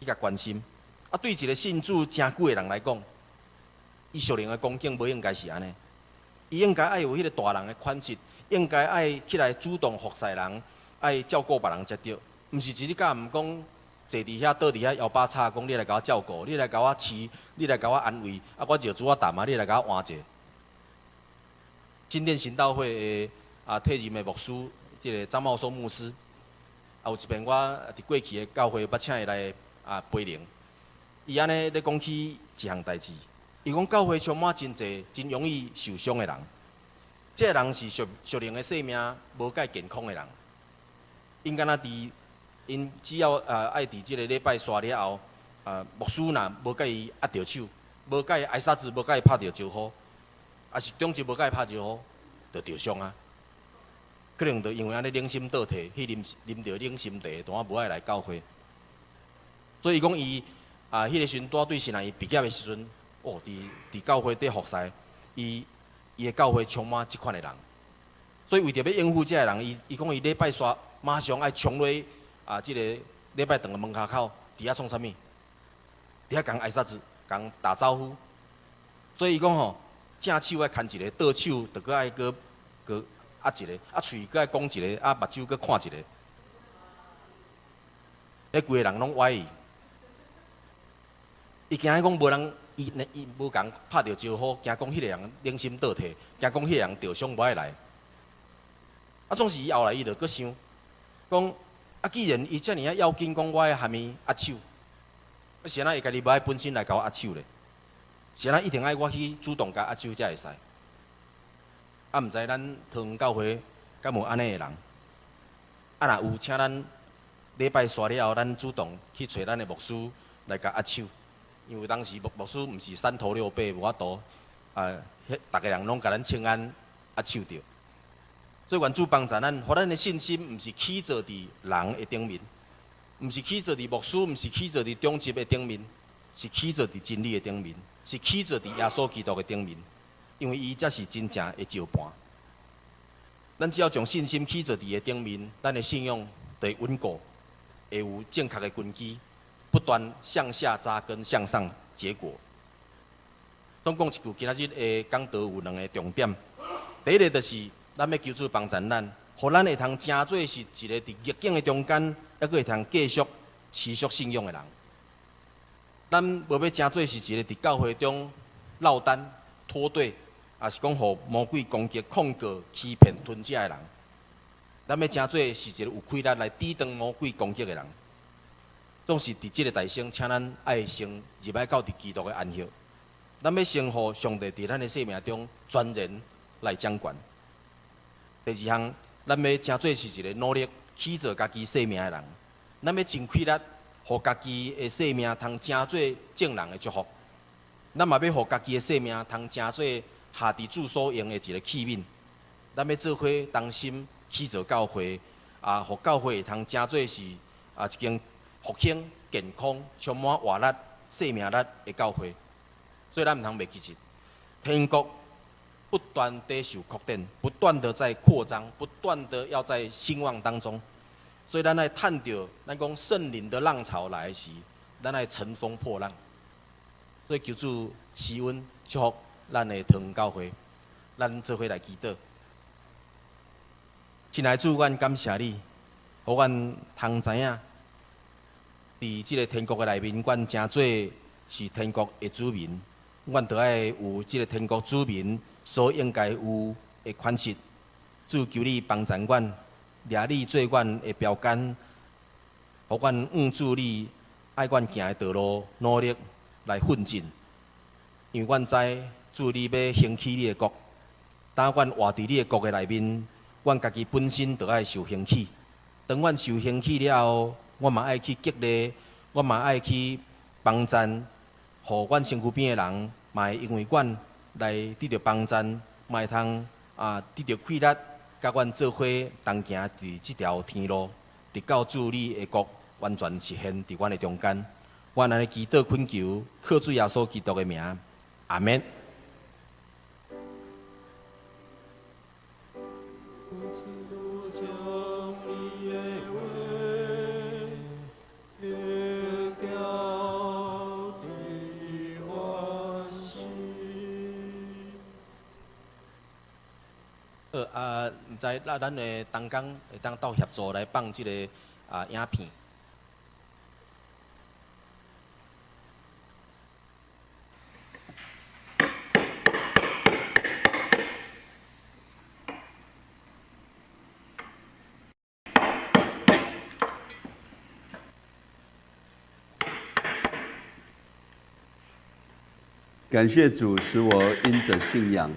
D: 去共關心。啊，對一个信主誠久的人來講，伊屬靈的光景無應該是按呢，伊應該愛有彼个大人的款式，應該愛起來主動服侍人，愛照顧別人才對，毋是一日到晚講坐佇遐倒佇遐腰擺叉，講你來共我照顧，你來共我飼，你來共我安慰，啊，我尿珠仔澹啊，你來共我換者。新店行道會的啊退任的牧師，這个張茂松牧師，啊有一遍我佇過去的教會，捌請伊來啊培靈，伊按呢咧講起一項代誌，伊講教會充滿真濟真容易受傷的人，這个人是屬屬靈的生命無介健康的人，𪜶敢若佇𪜶只要啊愛佇這个禮拜煞了後，啊牧師若無共伊握著手，無共伊挨殺子，無共伊拍著招呼，抑是長執無共伊拍招呼，就著傷啊。可能就因為按呢冷心倒退，去啉啉著冷心茶，就啊無愛來教會。所以伊講伊啊，彼个時陣拄仔對神學院畢業的時陣，哦，佇佇教會佇服侍，伊伊的教會充滿這款的人。所以為著欲應付這个人，伊伊講伊禮拜煞馬上愛衝落啊，這个禮拜堂的門跤口，佇遐創啥物？佇遐共挨殺子，共打招呼。所以伊講吼，正手愛牽一个，倒手就閣愛閣閣握一个，啊喙閣愛講一个，啊目睭閣看一个。彼規个人攏歪伊，伊驚講無人，伊伊無共拍著招呼，驚講彼个人冷心倒退，驚講彼个人著傷無愛來。啊，總是伊後來伊就閣想，講啊，既然伊遮爾仔要緊，講我愛含伊握手，啊是按怎伊家己無愛本身來共我握手咧？是按怎一定愛我去主動共握手才會使？啊，毋知咱桃園教會敢有按呢的人？啊，若有，請咱禮拜煞了後，咱主動去揣咱的牧師來共握手，因為當時牧牧師毋是三頭六臂，無法度啊，彼逐个人攏共咱請安握手著。所以願主幫助咱，予咱的信心毋是起坐佇人的頂面，毋是起坐佇牧師，毋是起坐佇長執的頂面，是起坐佇真理的頂面，是起坐佇耶穌基督的頂面，因為伊才是真正的石盤。咱只要將信心起坐佇伊的頂面，咱的信仰就會穩固，會有正確的根基，不斷向下扎根，向上結果。總講一句，今仔日的講道有兩个重點。第一个就是咱欲求主幫助咱，予咱會通成做是一个佇逆境的中間，猶閣會通繼續持續信仰的人。咱無欲成做是一个佇教會中落單脫隊，抑是講予魔鬼攻擊、控告、欺騙、吞食的人。咱欲成做是一个有氣力來抵擋魔鬼攻擊的人。總是佇這个大生，請咱愛先入來到佇基督的安息。咱欲先予上帝佇咱的生命中全然來掌權。第二項，咱欲成做是一个努力起造家己生命的人。咱欲盡氣力，予家己的生命通成做眾人的祝福。咱嘛欲予家己的生命通成做下佇主所用的一个器皿。咱欲做伙同心起造教會，啊，予教會會通成做是啊一間復興、健康、充滿活力、生命力的教會。所以咱毋通袂記得，天國不斷地受擴展，不斷的在擴張，不斷的要在興旺當中。所以咱愛趁著，咱講聖靈的浪潮來時，咱愛乘風破浪。所以求主施恩祝福咱的桃園教會，咱做伙來祈禱。親愛主，阮感謝你，予阮通知影，佇這个天國的內面，阮成做是天國的子民，阮著愛有這个天國子民所應該有的款式。主求你幫助阮，掠你做阮的標杆，予阮向主你愛阮行的道路努力來奮進。因為阮知主你欲興起你的國，當阮活佇你的國的內面，阮家己本身就愛受興起。當阮受興起了後，我嘛愛去激勵，我嘛愛去幫贊，予阮身軀邊的人嘛會因為阮來得著幫贊，嘛會通啊得著氣力，佮阮做伙同行佇這條天路，直到主你的國完全實現佇阮的中間。阮按呢祈禱懇求，靠主耶穌基督的名，阿們。好啊，毋知咱咱的同工會當鬥協助來放這个啊影片。
E: 感謝主，使我因著信仰，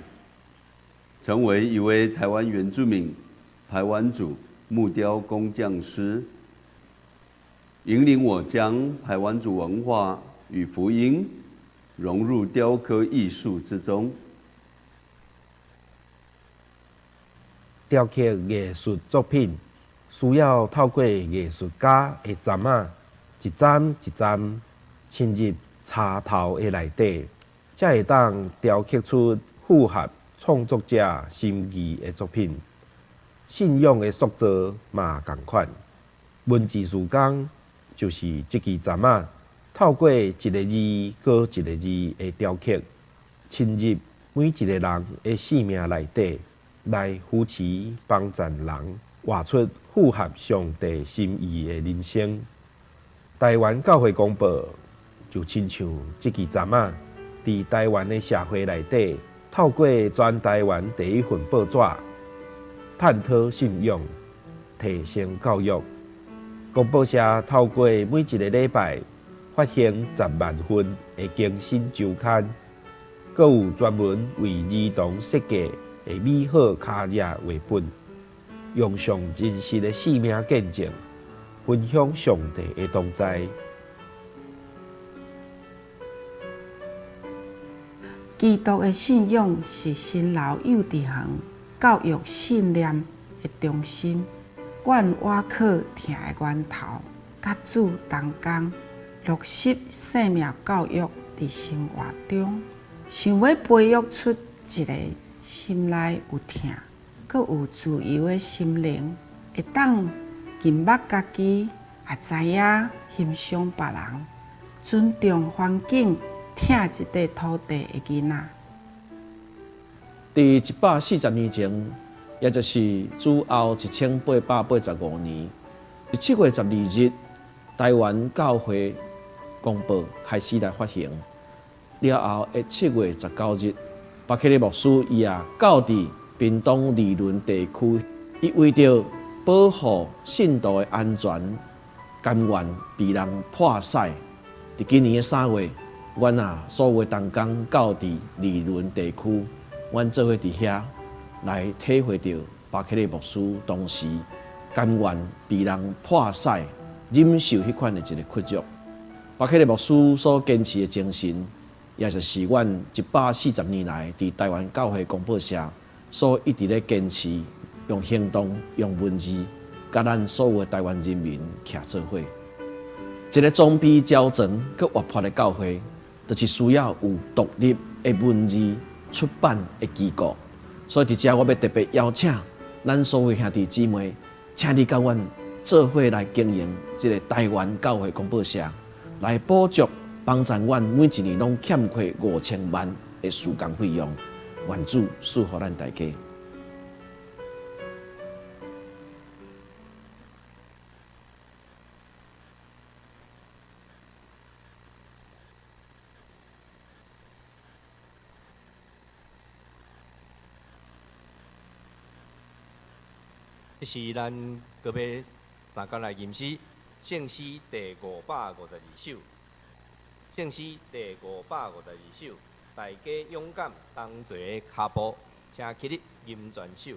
E: 成為一位台灣原住民排灣族木雕工匠師，引領我將排灣族文化與福音融入雕刻藝術之中。
F: 雕刻藝術作品需要透過藝術家的針仔，一針一針深入柴頭的內底，才會當雕刻出符合創作者心意的作品。信仰的塑造嘛仝款，文字事工就是這支針仔，透過一个字閣一个字的雕刻，深入每一个人的生命內底，來扶持幫助人活出符合上帝心意的人生。台灣教會公報就親像這支針仔，佇台灣的社會內底，透過全台灣第一份報紙，探討信仰、提升教育。公報社透過每一個禮拜發行10萬份的更新週刊，閣有專門為兒童設計的美好卡頁繪本，用上真實的生命見證，分享上帝的同在。
G: 基督的信仰是新老幼稚園教育信念的中心。阮倚靠疼的源頭，佮主同工，落實生命教育佇生活中，想欲培育出一个心內有疼、閣有自由的心靈，會當認捌家己，也知影欣賞別人，尊重環境，疼這塊土地的囡仔。
H: 佇140年前，也就是主後1885年，7月12日，台台灣教會公報開始來發行。了後的7月19日，巴克利牧師伊也到佇屏東二崙地區，伊為著保護信徒的安全，甘願被人破死。佇今年的3月，阮啊所有的同工到佇二崙地區，阮做伙佇遐來體會著巴克利牧師當時甘願被人破死、忍受彼款的一个屈辱。巴克利牧師所堅持的精神，也就是阮140年來佇台灣教會公報社所一直咧堅持，用行動、用文字，佮咱所有的台灣人民徛做伙。一个裝備齊全、閣活潑的教會，就是需要有獨立的文字出版的機構。所以佇遮我欲特別邀請咱所有兄弟姊妹，請你佮阮做伙來經營這个台灣教會公報社，來補助幫贊阮每一年攏欠缺5000萬的事工費用。願主賜福咱大家。
B: 這是咱閣欲相仝來吟詩，聖詩第552首。聖詩第552首，大家勇敢同齊的跤步，請起立吟全首。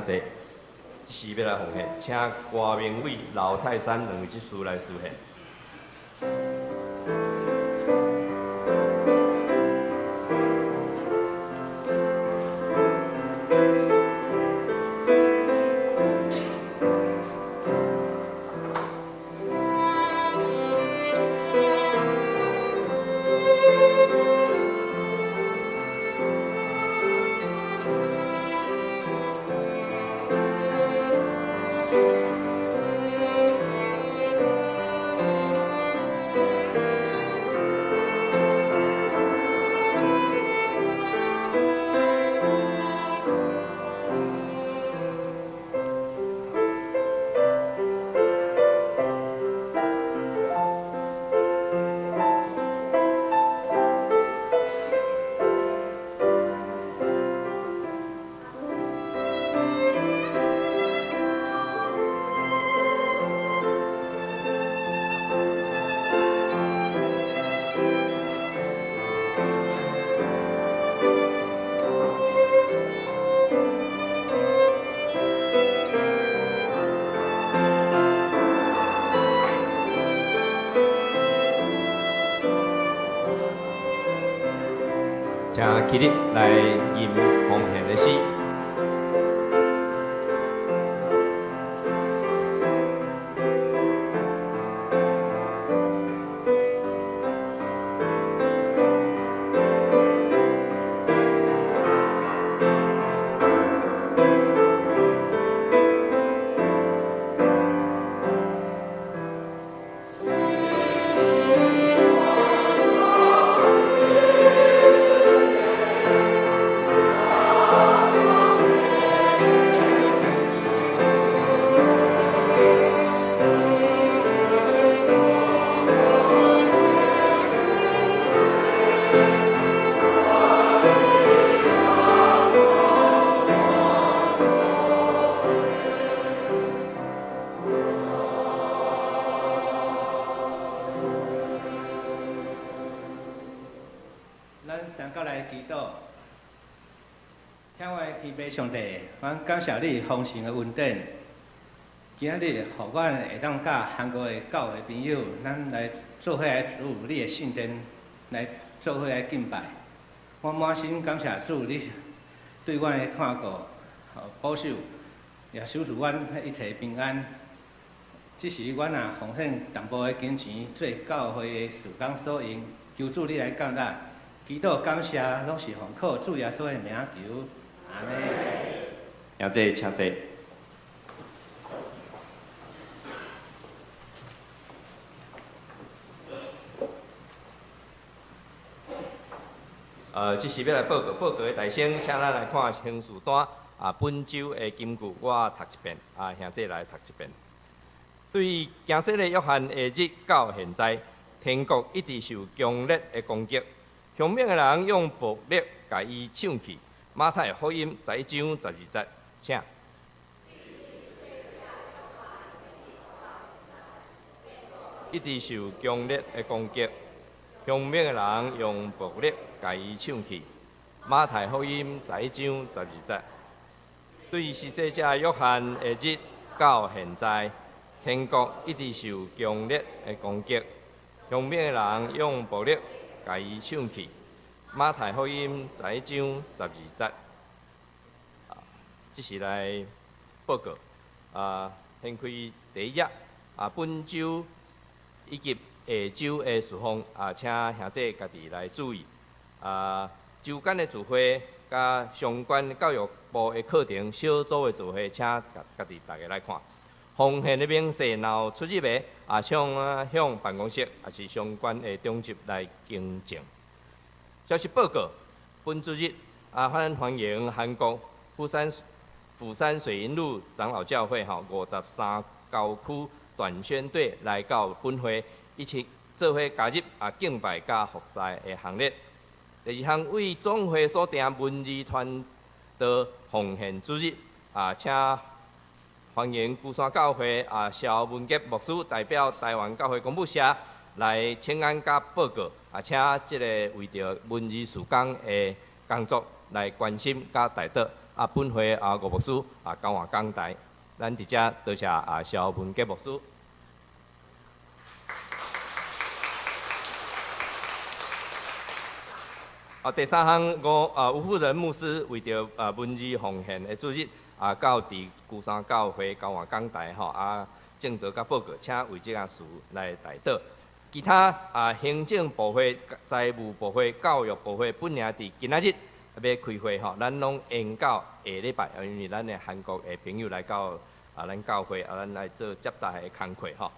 B: 請坐。是欲來奉獻，請郭明偉、劉泰山兩位執事來司獻。請起立來吟奉獻的詩。
I: 咱先到來祈禱，天父天父上帝，阮感謝你豐盛的恩典。今仔日，予阮會當佮韓國的教會朋友，咱來做伙來主你的聖殿，來做伙來敬拜。我滿心感謝主，你對阮的看顧、保守，也賞賜阮一切平安。這時，阮也奉獻淡薄的金錢，做教會的事工所用，求主你來降納。祈禱感謝，攏是奉靠主耶穌的名求，阿們。
B: 兄弟，請坐。這是欲來報告，報告的大先，請咱來看行事單。啊，本週的金句我讀一遍，啊，兄弟來讀一遍。對驚洗禮約翰的日到現在，天國一直受強烈的攻擊。兇猛的人用暴力共伊搶去。馬太福音11章12節，請。一直受強烈的攻擊，兇猛的人用暴力共伊搶去。馬太福音11章12節，對施洗者約翰的日到現在，天國一直受強烈的攻擊，兇猛的人用暴力共伊搶去。馬太福音11章12節，啊，這是來報告。啊，掀開第一頁，啊，本週以及下週的事奉，啊，請兄弟家己來注意。啊，週間的聚會佮相關教育部的課程小組的聚會，請家己逐家來看。奉獻的明細，若有出入的，啊，向辦公室，抑是相關的長執來更正。消息報告，本主日啊，歡迎韓國釜山水銀路長老教會吼53郊區短宣隊來到本會，一起做伙加入啊敬拜佮服侍的行列。第二項，為總會所訂文字傳道奉獻主日啊，請歡迎龜山教會啊蕭文傑牧師代表台灣教會公舞社來請安佮報告啊，請這个為著文字事工的工作來關心佮代禱。啊，本會啊吳牧師啊交換講台，咱佇遮多謝啊蕭文傑牧師。啊，第三項，吳啊吳富仁牧師為著啊文字奉獻的主日啊，到佇龜山教會交換講台吼啊，證道佮報告，請為這件事來代禱。其他啊，行政部會、財務部會、教育部會，本來佇今仔日欲開會吼，咱攏延到下禮拜，因為咱的韓國的朋友來到啊，咱教會啊，咱來做接待的工課吼。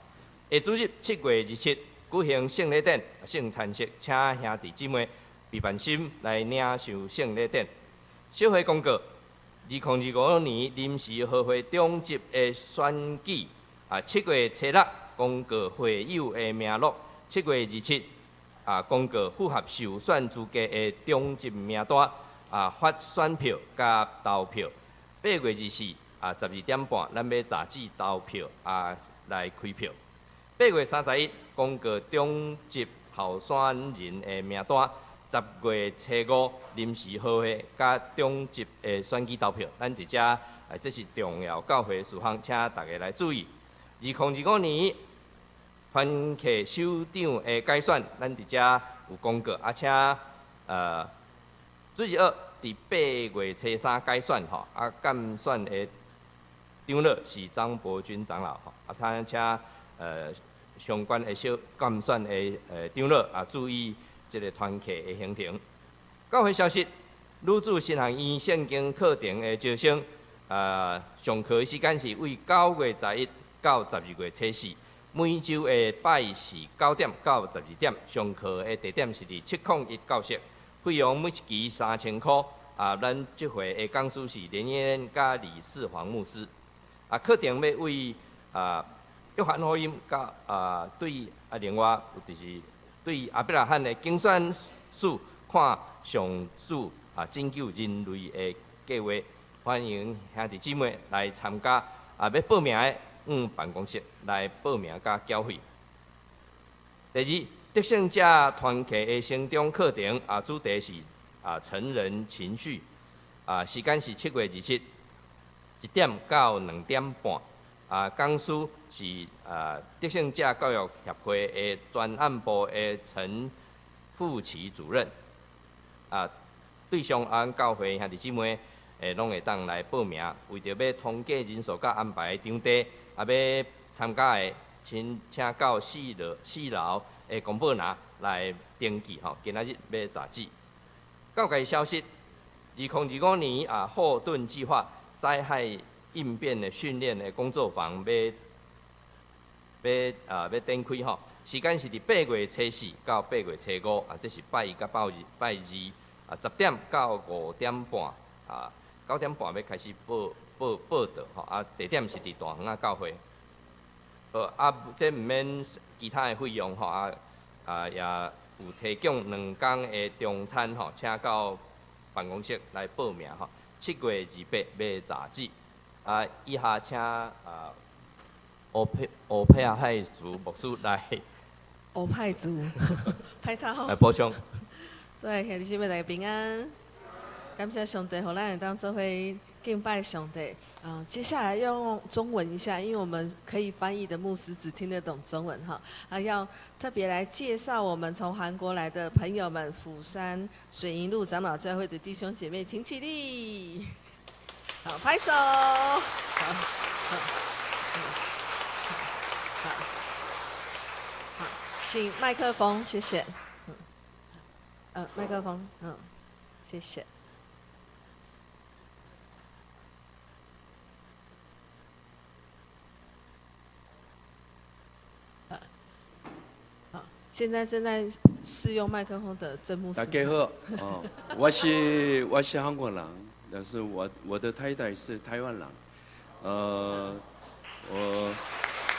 B: 下主日7月27舉行聖禮典、聖餐式，請兄弟姊妹備辦心來領受聖禮典。小會公告：2025年臨時合會長執的選舉啊，7月初6公告會友的名錄，7月27啊公告符合受選資格的長執名單啊，發選票佮投票。8月24啊12點半，咱欲閘止投票啊來開票。8月31公告長執候選人的名單。10月初5臨時合會佮長執的選舉投票，咱佇遮啊，這是重要教會事項，請大家來注意。2025年團契首長的改選，咱佇遮有公告，啊，請主日學佇8月初3改選吼，啊，監選的長老是張伯君長老吼，啊，他請相關的小監選的長老啊注意。這个團契的行程。教會消息：女子神學院聖經課程的招生，上課時間是為9月11到12月初4，每週的拜四9點到12點。上課的地點是佇701教室，費用每一期3000箍。啊，咱這回的講師是連燕佮李世煌牧師。啊，課程欲為啊約翰福音佮啊對啊另外就是。對亞伯拉罕的揀選史看上主啊拯救人類的計劃，歡迎兄弟姊妹來參加。啊，欲報名的，往辦公室來報名佮繳費。第二，得勝者團契的成長課程啊，主題是啊成人情緒啊，時間是7月27，1點到2點半。啊，講師是啊，得勝者教育協會的專案部的陳富奇主任。啊，對象按教會兄弟姊妹，攏會當來報名。為著欲統計人數佮安排場地，啊，欲參加的，請請到四樓四樓的公報欄來登記吼。今仔日欲閘止。教界消息：2025年啊，後盾計劃災害應變的訓練的工作坊欲欲啊欲展開吼，時間是佇8月初4到8月初5啊，這是拜一佮拜二拜二啊，10點到5點半啊，9點半欲開始報報報到吼啊，地點是佇大園仔教會。好啊，這毋免其他的費用吼啊啊，也有提供兩工的中餐吼，請到辦公室來報名吼。7月28欲閘止。啊，以下請啊烏佩烏佩亞派族牧師來。
A: 烏派族，派頭。
B: 來補充。
A: 諸位兄弟姊妹大家平安，感謝上帝，予咱會當做伙敬拜上帝。啊，接下來要用中文一下，因為我們可以翻譯的牧師只聽得懂中文哈。啊，要特別來介紹我們從韓國來的朋友們，釜山水銀路長老教會的弟兄姐妹，請起立。好，拍手。好，好，好，好，請麥克風，謝謝。麥克風，謝謝。好，現在正在試用麥克風的曾牧師。
E: 大家好，哦，我是韓國人。但是我的太太是台灣人，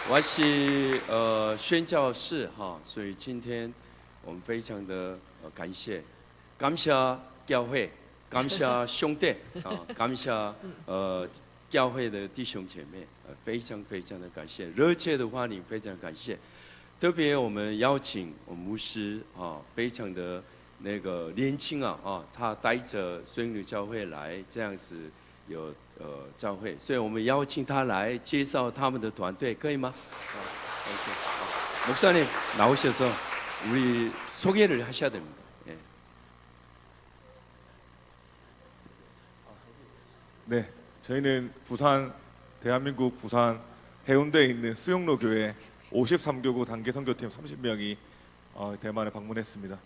E: 我是宣教士哈，所以今天我們非常的感謝，感謝教會，感謝兄弟啊，感謝教會的弟兄姐妹，非常非常的感謝，熱切的歡迎，非常感謝，特別我們邀請我們牧師啊，非常的。那個年輕啊，啊，他帶着孫女教會來，這樣子有教會，所以我們邀請他來介紹他們的團隊，可以嗎？OK， 목사님 나오셔서 우리 소개를 하셔야 됩니다. 예.
J: 네, 저희는 부산 대한민국 부산 해운대에 있는 수영로 교회 53교구 단기 선교팀 30명이 대만에 방문했습니다.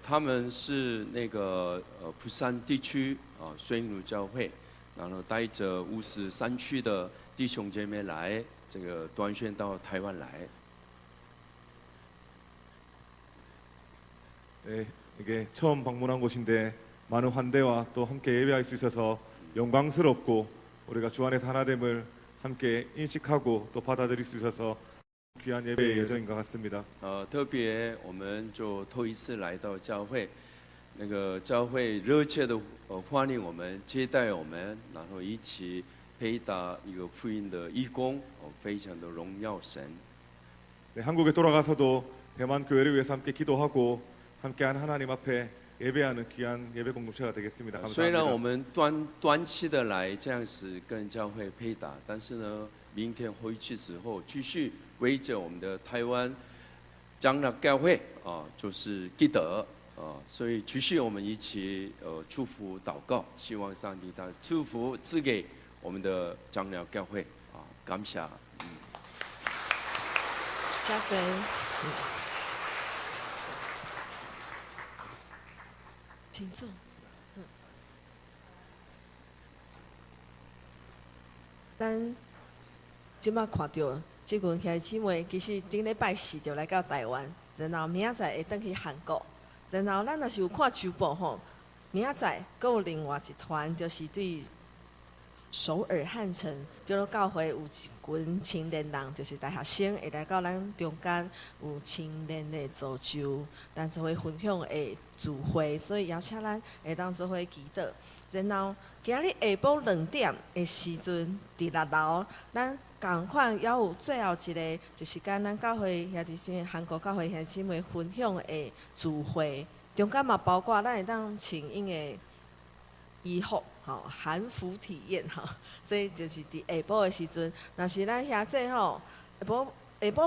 E: 他們是那個釜山地區啊宣儒教會，然後帶着53區的弟兄姐妹來這個短宣到台灣來。
J: 네, 이게 처음 방문한 곳인데 많은 환대와 또 함께 예배할 수 있어서 영광스럽고 우리가 주 안에서 하나됨을 함께 인식하고 또 받아들일 수 있어서 귀한 예배의 예정인 것 같습니다.
E: 特別我們就頭一次來到教會，那個教會熱切的歡迎我們，接待我們，然後一起配搭一個福音的義工，非常的榮耀神。
J: 네, 한국에 돌아가서도 대만 교회를 위해서 함께 기도하고 함께한 하나님 앞에 예배하는 귀한 예배 공동체가 되겠습니다.
E: 雖然我
J: 감사합니다.
E: 們短短期的來這樣子跟教會配搭，但是呢，明天回去之後繼續圍着我們的台灣長老教會啊，就是記得啊，所以繼續我們一起祝福禱告，希望上帝他祝福賜給我們的長老教會啊，感謝。
A: 請坐。請坐。咱這擺看著這群兄弟姊妹，其實頂禮拜四就來到台灣，然後明仔載會轉去韓國。然後咱若是有看周報吼，明仔載閣有另外一團，就是對首爾漢城，長老教會有一群青年人，就是大學生，會來到咱中間有青年的造就，咱做伙分享的聚會，所以邀請咱會當做伙祈禱。然後今日下晡2點的時陣，佇六樓，咱仝款猶有最後一個，就是佮咱教會兄弟姊妹、韓國教會兄弟姊妹分享的聚會，中間嘛包括咱會當穿𪜶的衣服，吼，韓服體驗吼，所以就是佇下晡的時陣，若是咱兄弟吼，下晡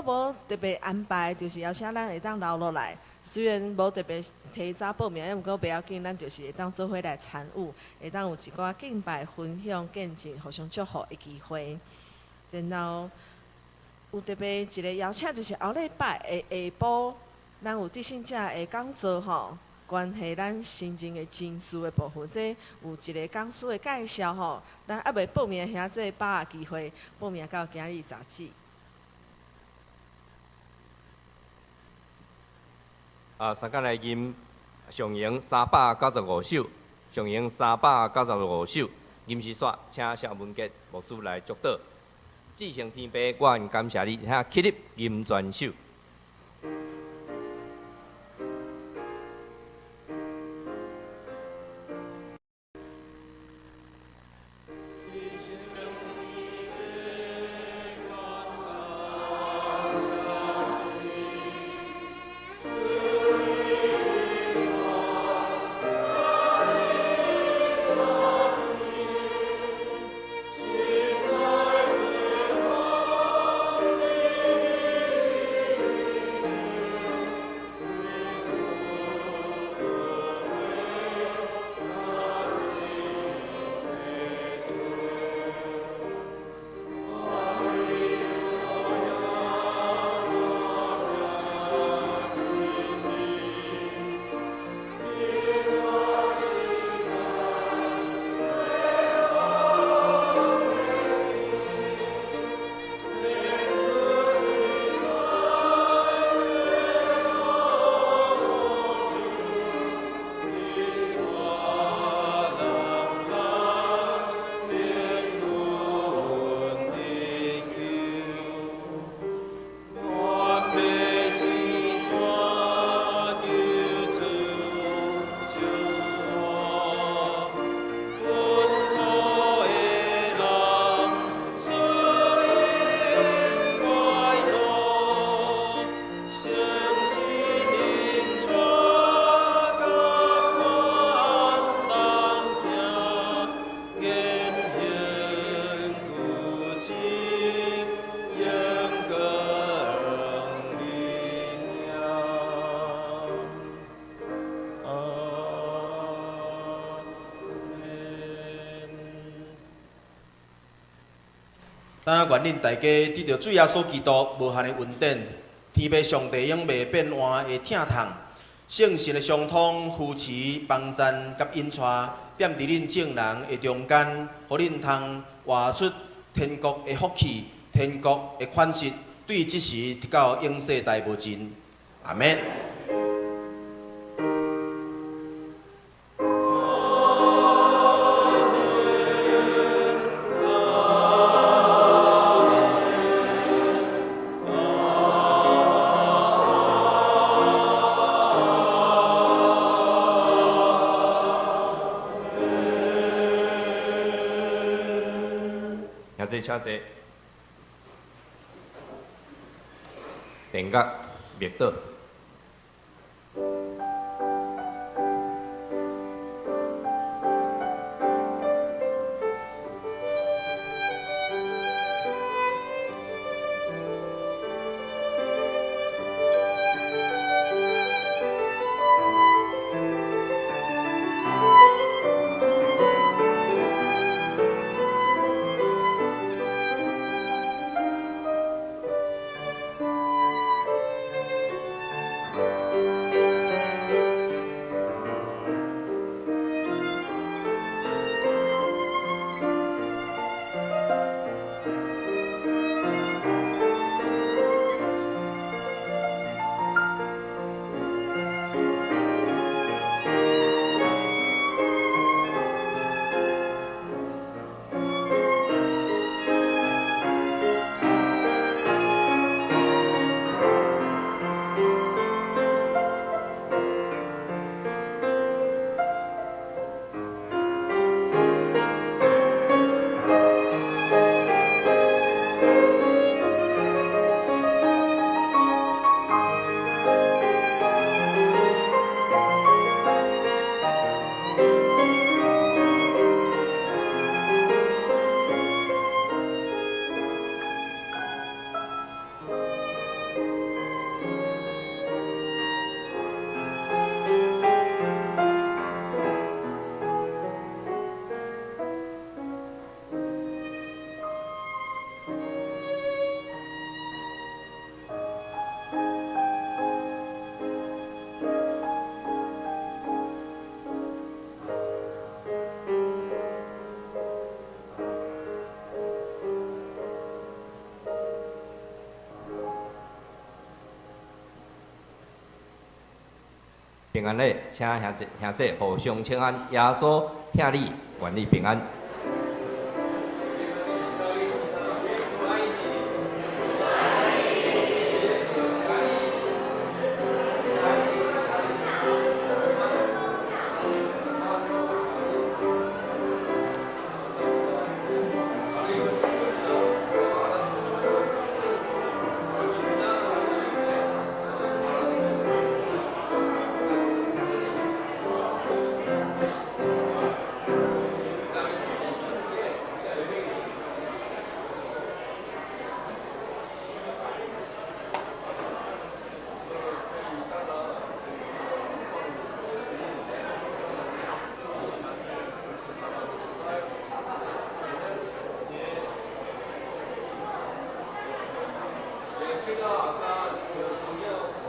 A: 無特別安排，就是邀請咱會當留落來。雖然無特別提早報名，毋過袂要緊，咱就是會當做伙來參與，會當有一寡敬拜、分享、見證、互相祝福的機會。然後有特別一個邀請，就是後禮拜的下晡，咱有得勝者的講座吼，關係咱新增的證書的部分，這有一個講師的介紹吼，咱猶未報名的兄弟把握機會報名到今日截止。
B: 啊，三工來吟上營395首，上營395首，吟詩煞，請蕭文傑牧師來祝禱。至聖天父，我感謝你，請起立吟全首。
K: 주
D: 咱願恁大家得著主耶穌基督無限的恩典，天父上帝永袂變換的疼痛，聖神的相通扶持、幫贊佮引帶，踮佇恁眾人的中間，予恁通活出天國的福氣、天國的款式，對這時直到永世代無盡。阿們。
B: 兄弟請坐，定覺默禱。平安禮，請兄弟兄姊互相請安。耶穌疼你，願你平安。
H: 제가 아까 그 정경